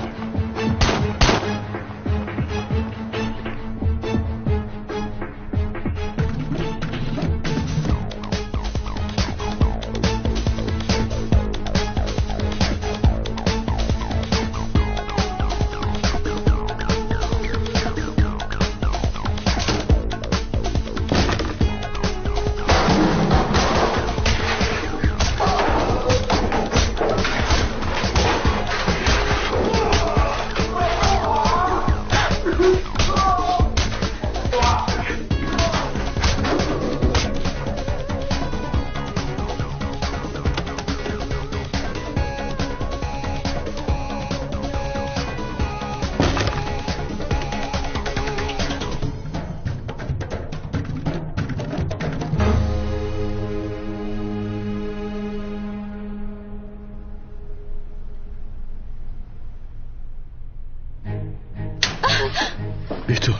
Бетул,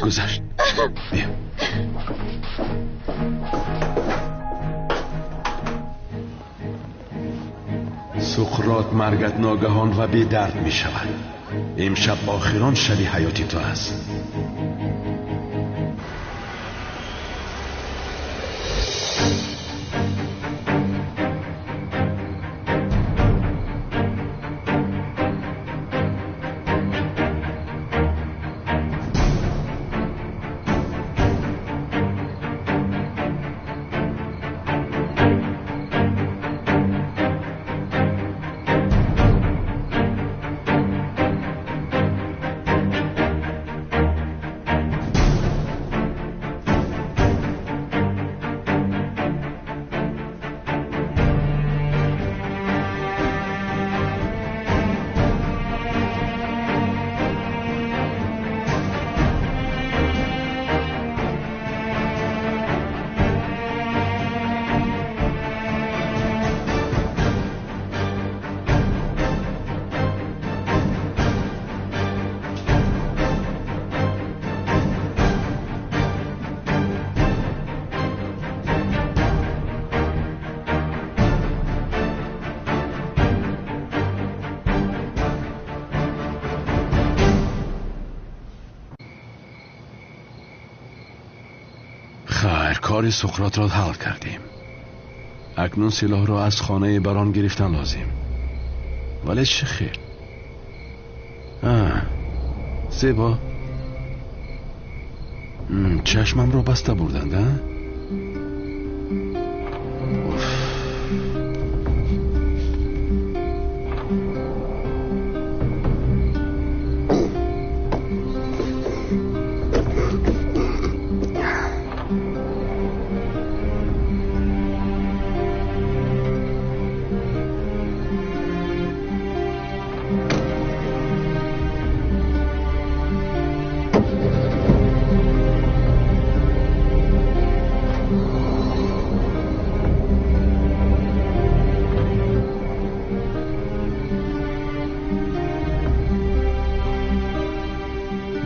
гузашт. Биё. Суқрот, маргат ногаҳон ва бедард мешавад. Имшаб охирон шаби ҳаёти ту аст. Хайр, кори Суқротро ҳал кардем. Акнун силоҳро аз хонаи барон гирифтан лозим. Вале чӣ хел? Зебо, чашмамро баста бурданд, а?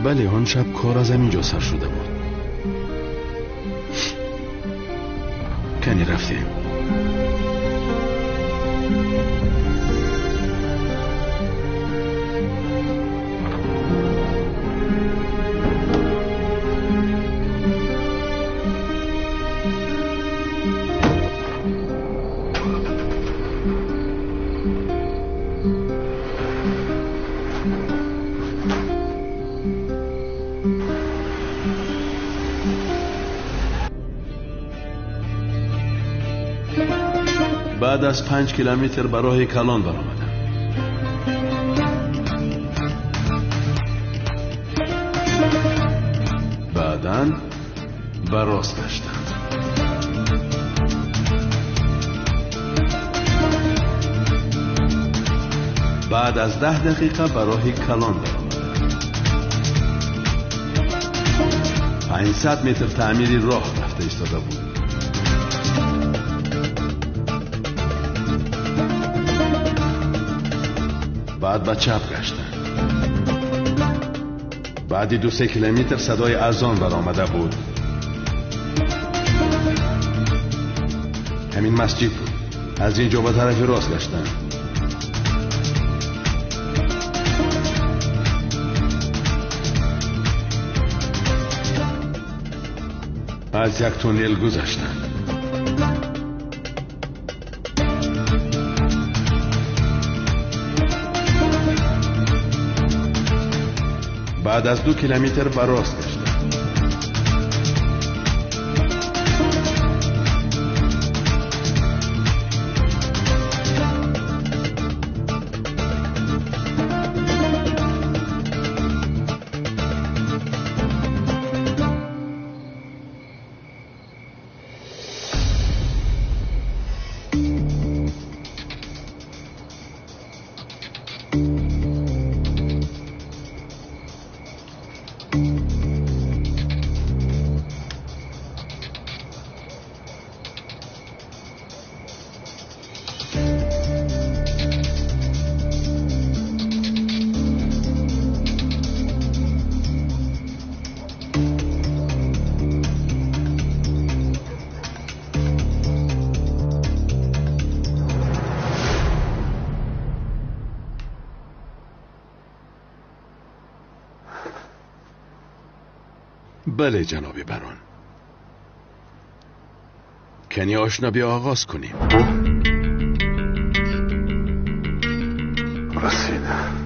Бале, он шаб кор аз ҳамин ҷо сар шуда буд. Кани рафтем. Баъд аз 5 километр ба роҳи калон баромадам. Баъдан ба рост гаштам. Баъд аз 10 дақиқа ба роҳи калон баромадам. 500 метр таъмири роҳ рафта истода буд. Баъд ба чап гаштам. Баъди 2-3 километр садои азон баромада буд. Ҳамин масҷид буд. Аз ин ҷо ба тарафи рост гаштанд. Аз як туннел гузаштанд. Баъд аз 2 километр ба рост гаштанд. بله جناب برون. کنی آشنا بیا آغاز کنیم. رسیدم.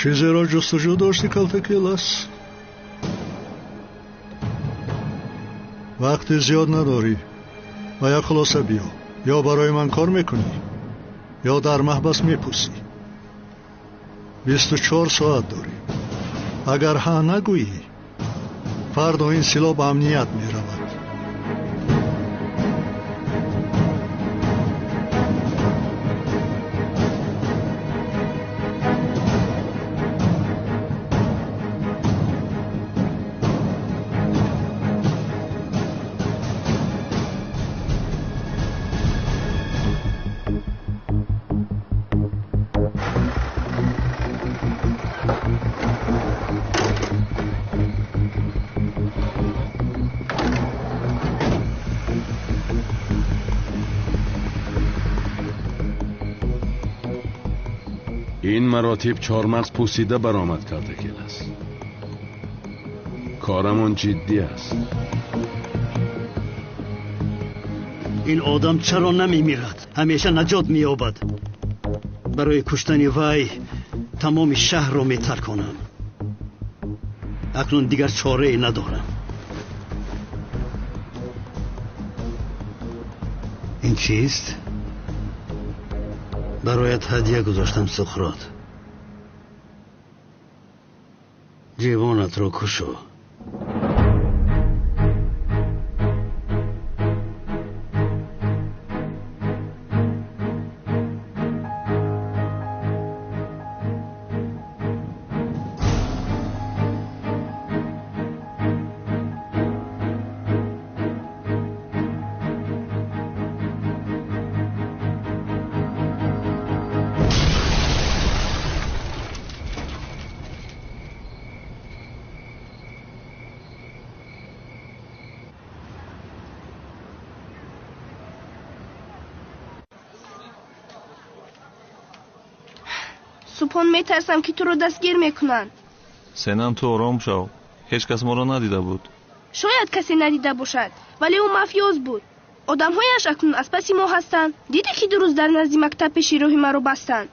چیزی را جستجو داشتی کلتکیلس؟ وقت زیاد نداری و یا خلاصه بیا، یا برای من کار میکنی یا در محبس میپوسی. 24 ساعت داری. اگر ها نگویی فردا این سلاح به امنیت میرود. این مراتب چارمغز پوسیده برآمد کرده کلاس. کارمون جدی است. این آدم چرا نمیمیرد؟ همیشه نجات مییابد. برای کشتن وی تمام شهر را میترکانم. اکنون دیگر چاره ای ندارم. این چیست؟ برایت هدیه گذاشتم سقراط. جیوانت را کشو. Субҳон, метарсам ки туро дастгир мекунанд. Сенам, ту ором шав. Ҳеҷ кас моро надида буд. Шояд касе надида бошад, вале ӯ мафиёз буд. Одамҳояш акнун аз паси мо ҳастанд. Дидӣ ки дурӯз дар назди мактаб пеши роҳи маро бастанд?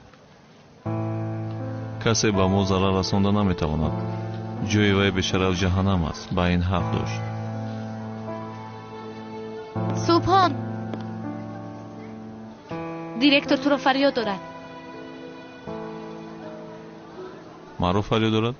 Касе ба мо зарар расонда наметавонад. Ҷои вай бешараф ҷаҳаннам аст. Ба ин ҳақ дошт. Субҳон, директор туро фарёд дорад. Маро фарёд дорад?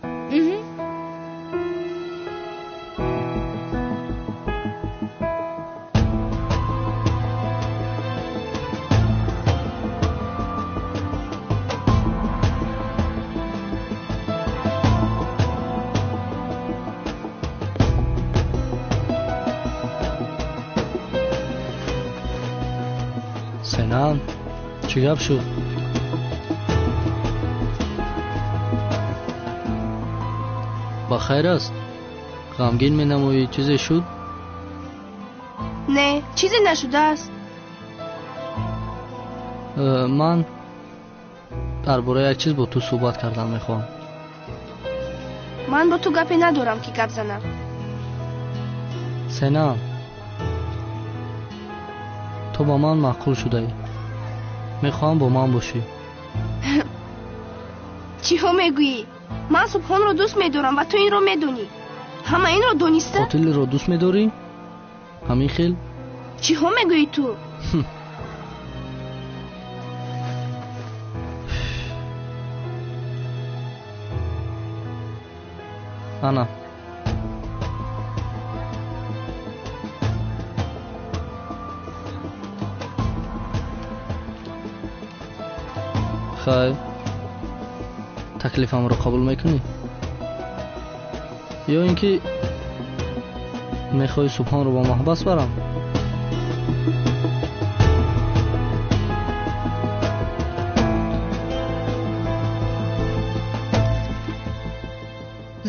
Сенам, чӣ гап шуд? Ба хайр аст? Ғамгин менамоӣ, чизе шуд? Не, чизе нашудааст. Ман дар бораи як чиз бо ту суҳбат кардан мехоҳам. Ман бо ту гапе надорам ки гап занам. Сенам, ту ба ман маъқул шудаӣ. Мехоҳам бо ман бошӣ. Чиҳо мегӯӣ? Ман Субҳонро дӯст медорам ва ту инро медонӣ. Ҳама инро дониста? Қотилро дӯст медорӣ? Ҳамин хел? Чиҳо мегӯӣ ту? Ана. Хайр, таклифамро қабул мекунӣ? Ё ин ки мехоҳӣ Субҳонро ба маҳбас барам?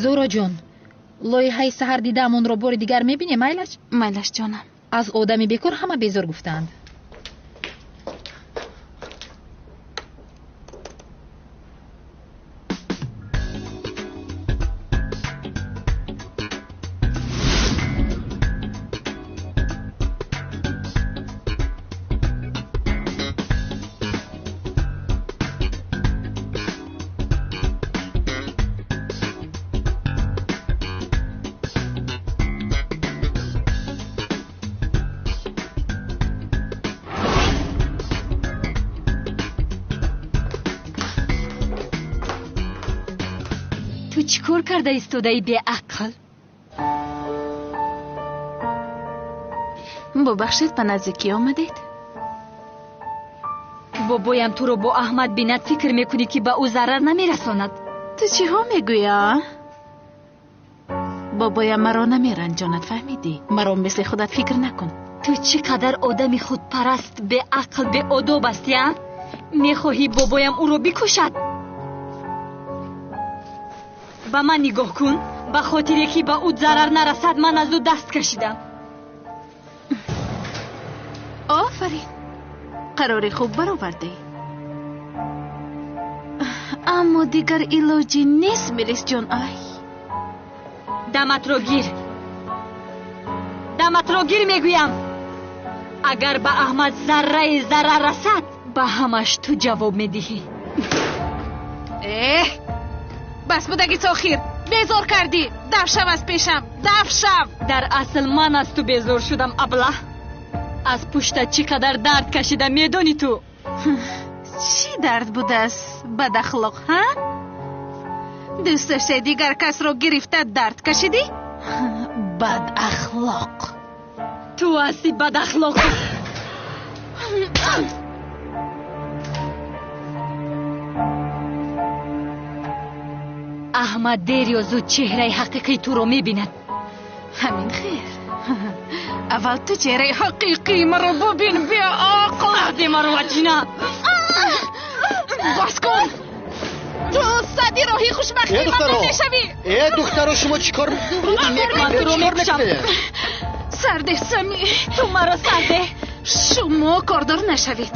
Зуҳроҷон, лоиҳаи саҳар дидаамонро бори дигар мебинем, майлаш? Майлаш, ҷонам. Аз одами бекор ҳама безор гуфтаанд. Ту чӣ кор карда истодаи беақл? Бубахшед, ба назди кӣ омадед? Бобоям туро бо Аҳмад бинад, фикр мекунӣ ки ба ӯ зарар намерасонад. Ту чиҳо мегӯӣ, а? Бобоям маро намеранҷонад, фаҳмидӣ? Маро мисли худат фикр накун. Ту чӣ қадар одами худпараст, беақл, беодоб ҳастӣ, а? Мехоҳӣ бобоям ӯро бикушад? Ба ман нигоҳ кун. Ба хотире ки ба ӯ зарар нарасад, ман аз ӯ даст кашидам. Офарин, қарори хуб баровардӣ. Аммо дигар илоҷӣ нест, Мелисҷон. Ай, даматро гир, даматро гир мегӯям. Агар ба Аҳмад зарраи зарар расад, ба ҳамаш ту ҷавоб медиҳӣ. Эҳ, бас будаги охир, безор кардӣ. Даф шав аз пешам, даф шав. Дар асл ман аз ту безор шудам, аблаҳ. Аз пушта чӣ қадар дард кашида медонӣ ту? Чӣ дард будааст, бадахлоқ, ҳа? Дӯст доштаи дигар касро гирифта дард кашидӣ? Бадахлоқ. Ту ҳастӣ бадахлоқ. Аҳмад дер ё зуд чеҳраи ҳақиқии туро мебинад. Ҳамин хел. Аввал ту чеҳраи ҳақиқии маро бубин, беақл. Аҳди маро ваҷина. Бас кун. Ту сади роҳи хушбахтии ман намешавӣ. Э, духтаро, шумо чӣ кор мекунед? Сарде, Сами. Ту маро сарде. Шумо кордор нашавед.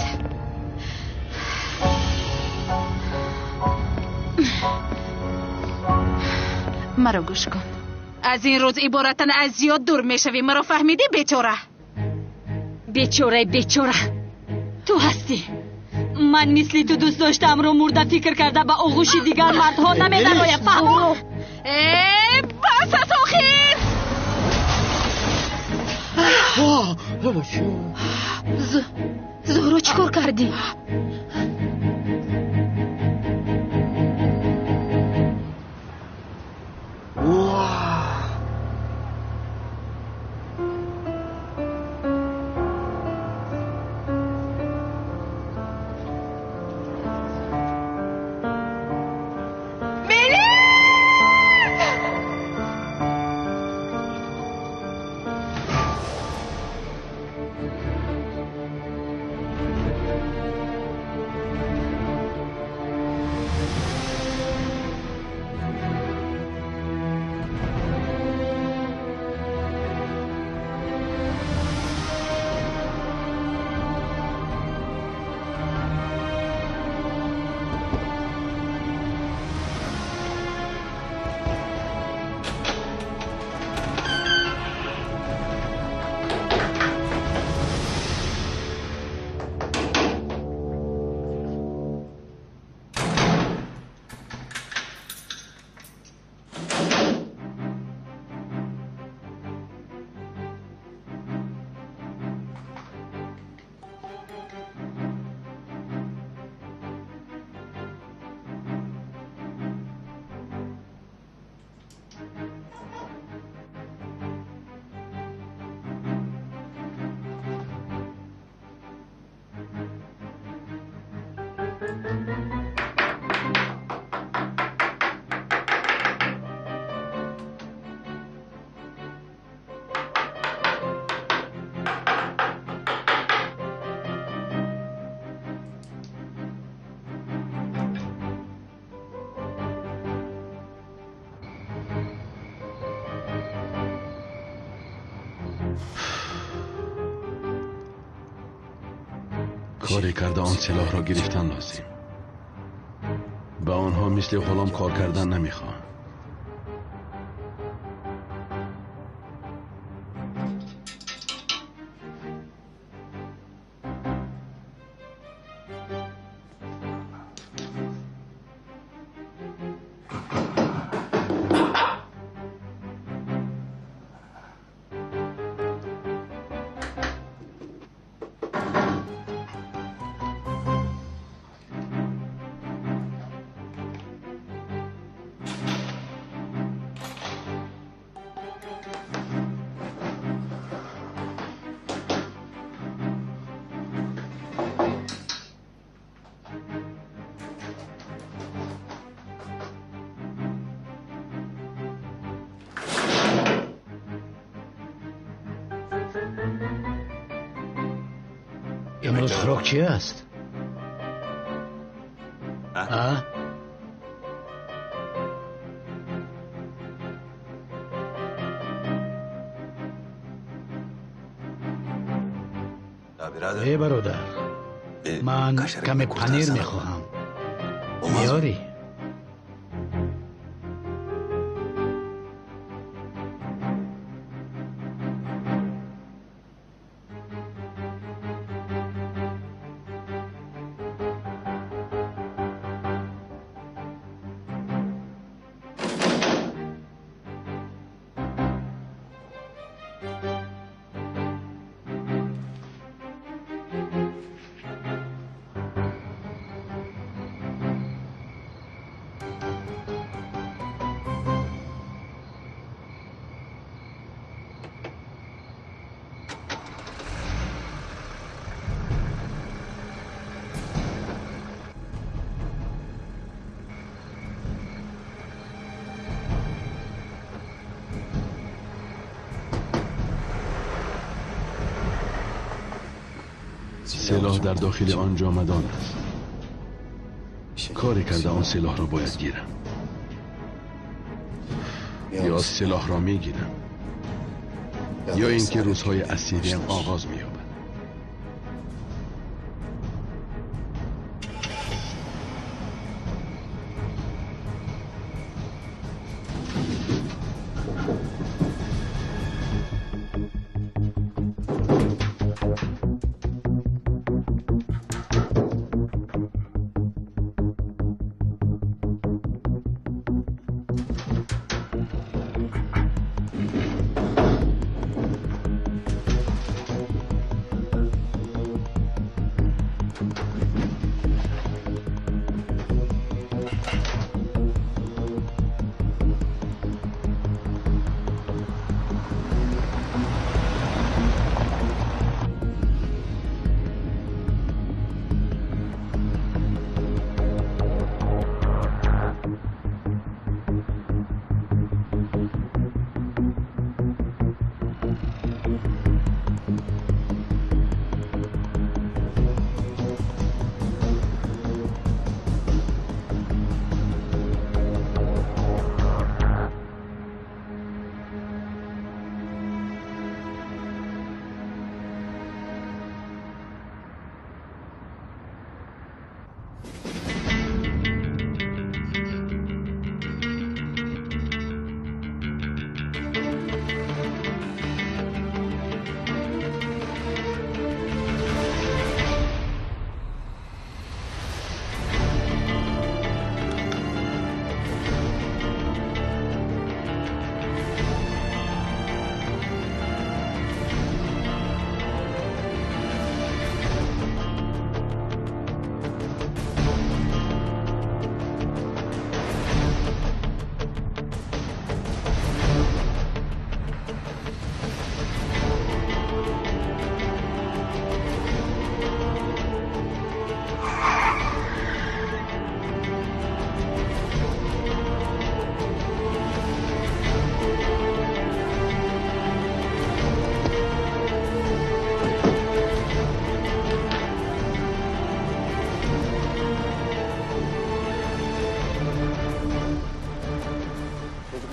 Маро гӯш кун. Аз ин рӯз иборатан аз зиёд дур мешавӣ. Маро фаҳмидӣ, бечора? Бечораи бечора ту ҳастӣ. Ман мисли ту дӯст доштаамро мурда фикр карда ба оғӯши дигар мардҳо намедароям. Фаҳмо? Э, бас аст охир! Зуҳро, чӣ кор кардӣ? Коре карда он силоҳро гирифтан лозим. Ба онҳо мисли ғулом кор кардан намехоҳам. Имрӯз хӯрок чи аст? А? Э, бародар, ман каме панир мехоҳам. Меёрӣ? سلاح در داخل آن جامدان است. کاری کرده آن سلاح را باید گیرم، یا سلاح را میگیرم یا اینکه روزهای اسیریم آغاز مییابد.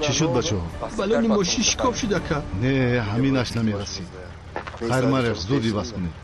Чӣ шуд, бачаҳо? Балони мошин шикоф шуд, ака. Не, ҳаминаш намерасид. Хайр, марев, зуд иваз кунед.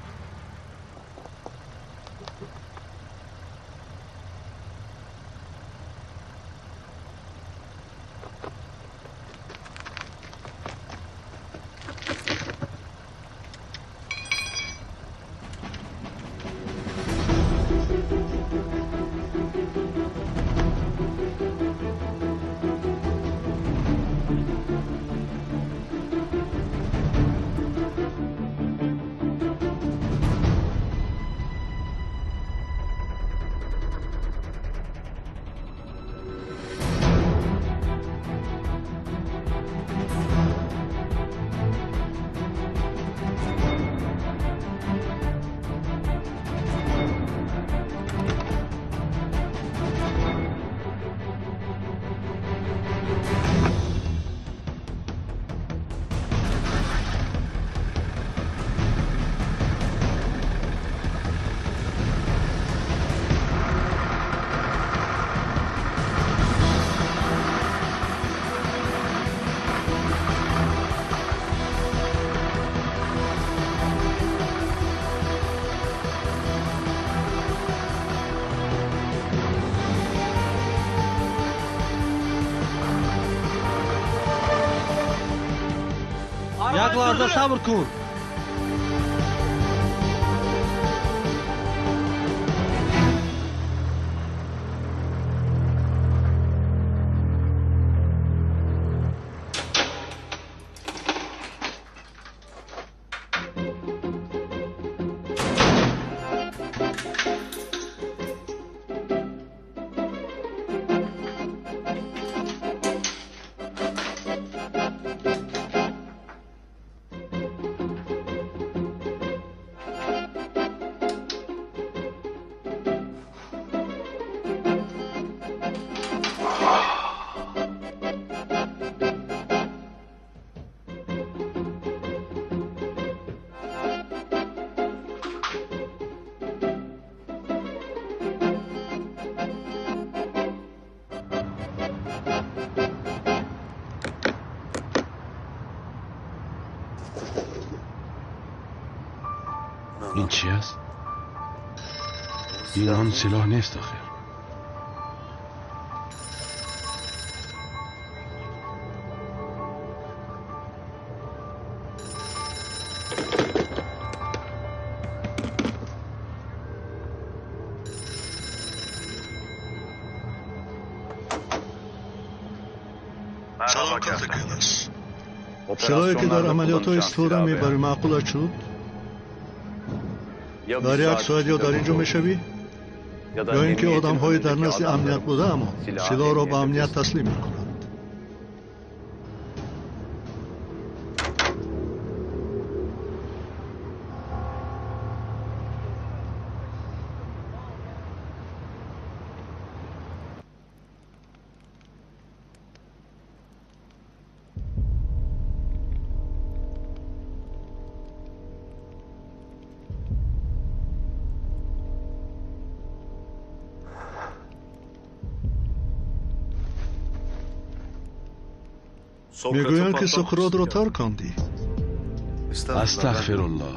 Як лаҳза сабр кун. Ин чӣ аст? Ин он силоҳ нест охир. Салом, Калтакелас. Силоҳе ки дар амалиётҳо истифода мебарӣ, маъқулат шуд? Дар як соат ё дар ин ҷо мешавӣ, ё ин ки одамҳои дар назди амният будаамон силоҳро ба амният таслим мекунанд. Мегӯянд, ки Суқротро таркондӣ. Астағфируллоҳ.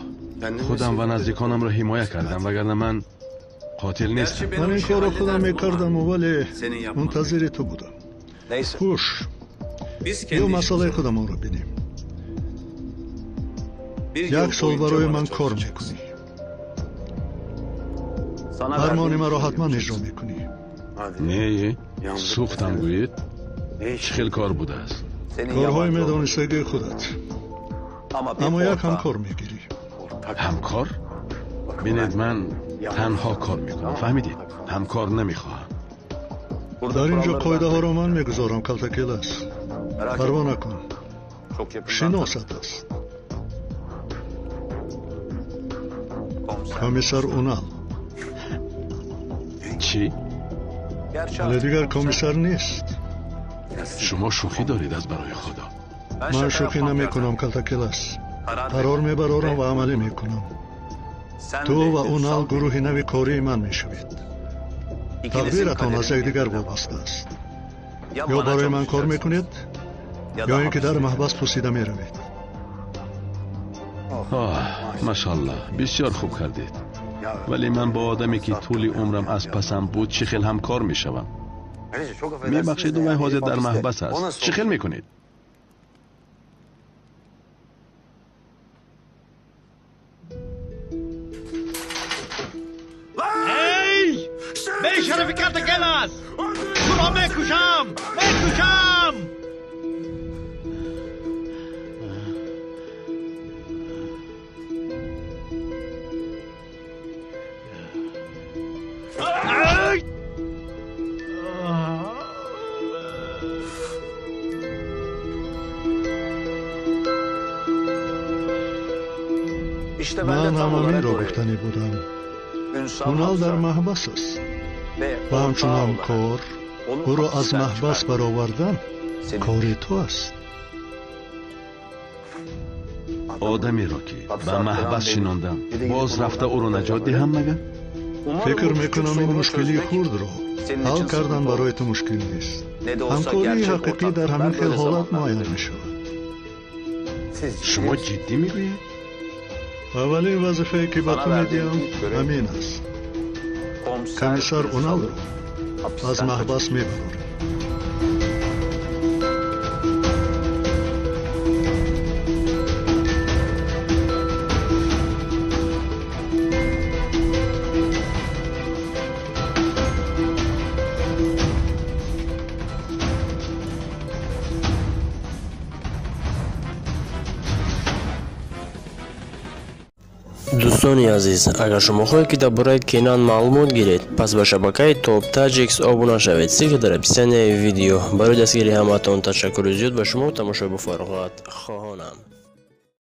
Худам ва наздиконамро ҳимоя кардам, вагарна ман қотил нестам. Ман ин корро худам мекардаму, вале мунтазири ту будам. Хуш, ё масъалаи худамонро бинем. Як сол барои ман кор мекунӣ. Фармони маро ҳатман иҷро мекунӣ. Не, сӯхтам гӯед. Чӣ хел кор будааст? Корҳои медонистагии худат, аммо як ҳамкор мегирӣ. Ҳамкор? Бинед, ман танҳо кор мекунам, фаҳмидед? Ҳамкор намехоҳам. Дар ин ҷо қоидаҳоро ман мегузорам, Калтакелас. Парво накун, шиносат аст. Комиссар Унал. Чӣ? Вале дигар комиссар нест. Шумо шӯхӣ доред, аз барои Худо. Ман шӯхӣ намекунам, Калтакелас. Қарор мебарорам ва амалӣ мекунам. Ту ва Унал гурӯҳи нави кории ман мешавед. Тақдиратон аз якдигар вобаста аст. Ё барои ман кор мекунед, Ё ин ки дар маҳбас пусида меравед. Оҳ, машаллоҳ, бисёр хуб кардед. Вале ман бо одаме ки тӯли умрам аз пасам буд чӣ хел ҳамкор мешавам? Мебахшед, вай ҳозир дар маҳбас аст. Чӣ хел мекунед? Эй! Бешарафи калтакелас! Туро мекушам! Мекушам! Ман ҳамаминро гуфтанӣ будам. Унал дар маҳбас аст ва ҳамчун ҳамкор ӯро аз маҳбас баровардан кори ту аст. Одамеро ки ба маҳбас шинондам, боз рафта ӯро наҷот диҳам магар? Фикр мекунам ин мушкилии хурдро ҳал кардан барои ту мушкил нест. Ҳамкории ҳақиқӣ дар ҳамин хел ҳолат муайян мешавад. Шумо ҷиддӣ мегӯед? Аввалин вазифае ки ба ту медиҳам ҳамин аст. Комиссар Уналро аз маҳбас мебарорем. Дӯстони азиз, агар шумо хоҳед, ки дар бораи Кенан маълумот гиред, пас ба шабакаи Топ Таҷикс обуна шавед. Ссилка дар описанияи видео. Барои дастгирии ҳамаатон ташаккури зиёд. Ба шумо тамошои бофароғат хоҳонам.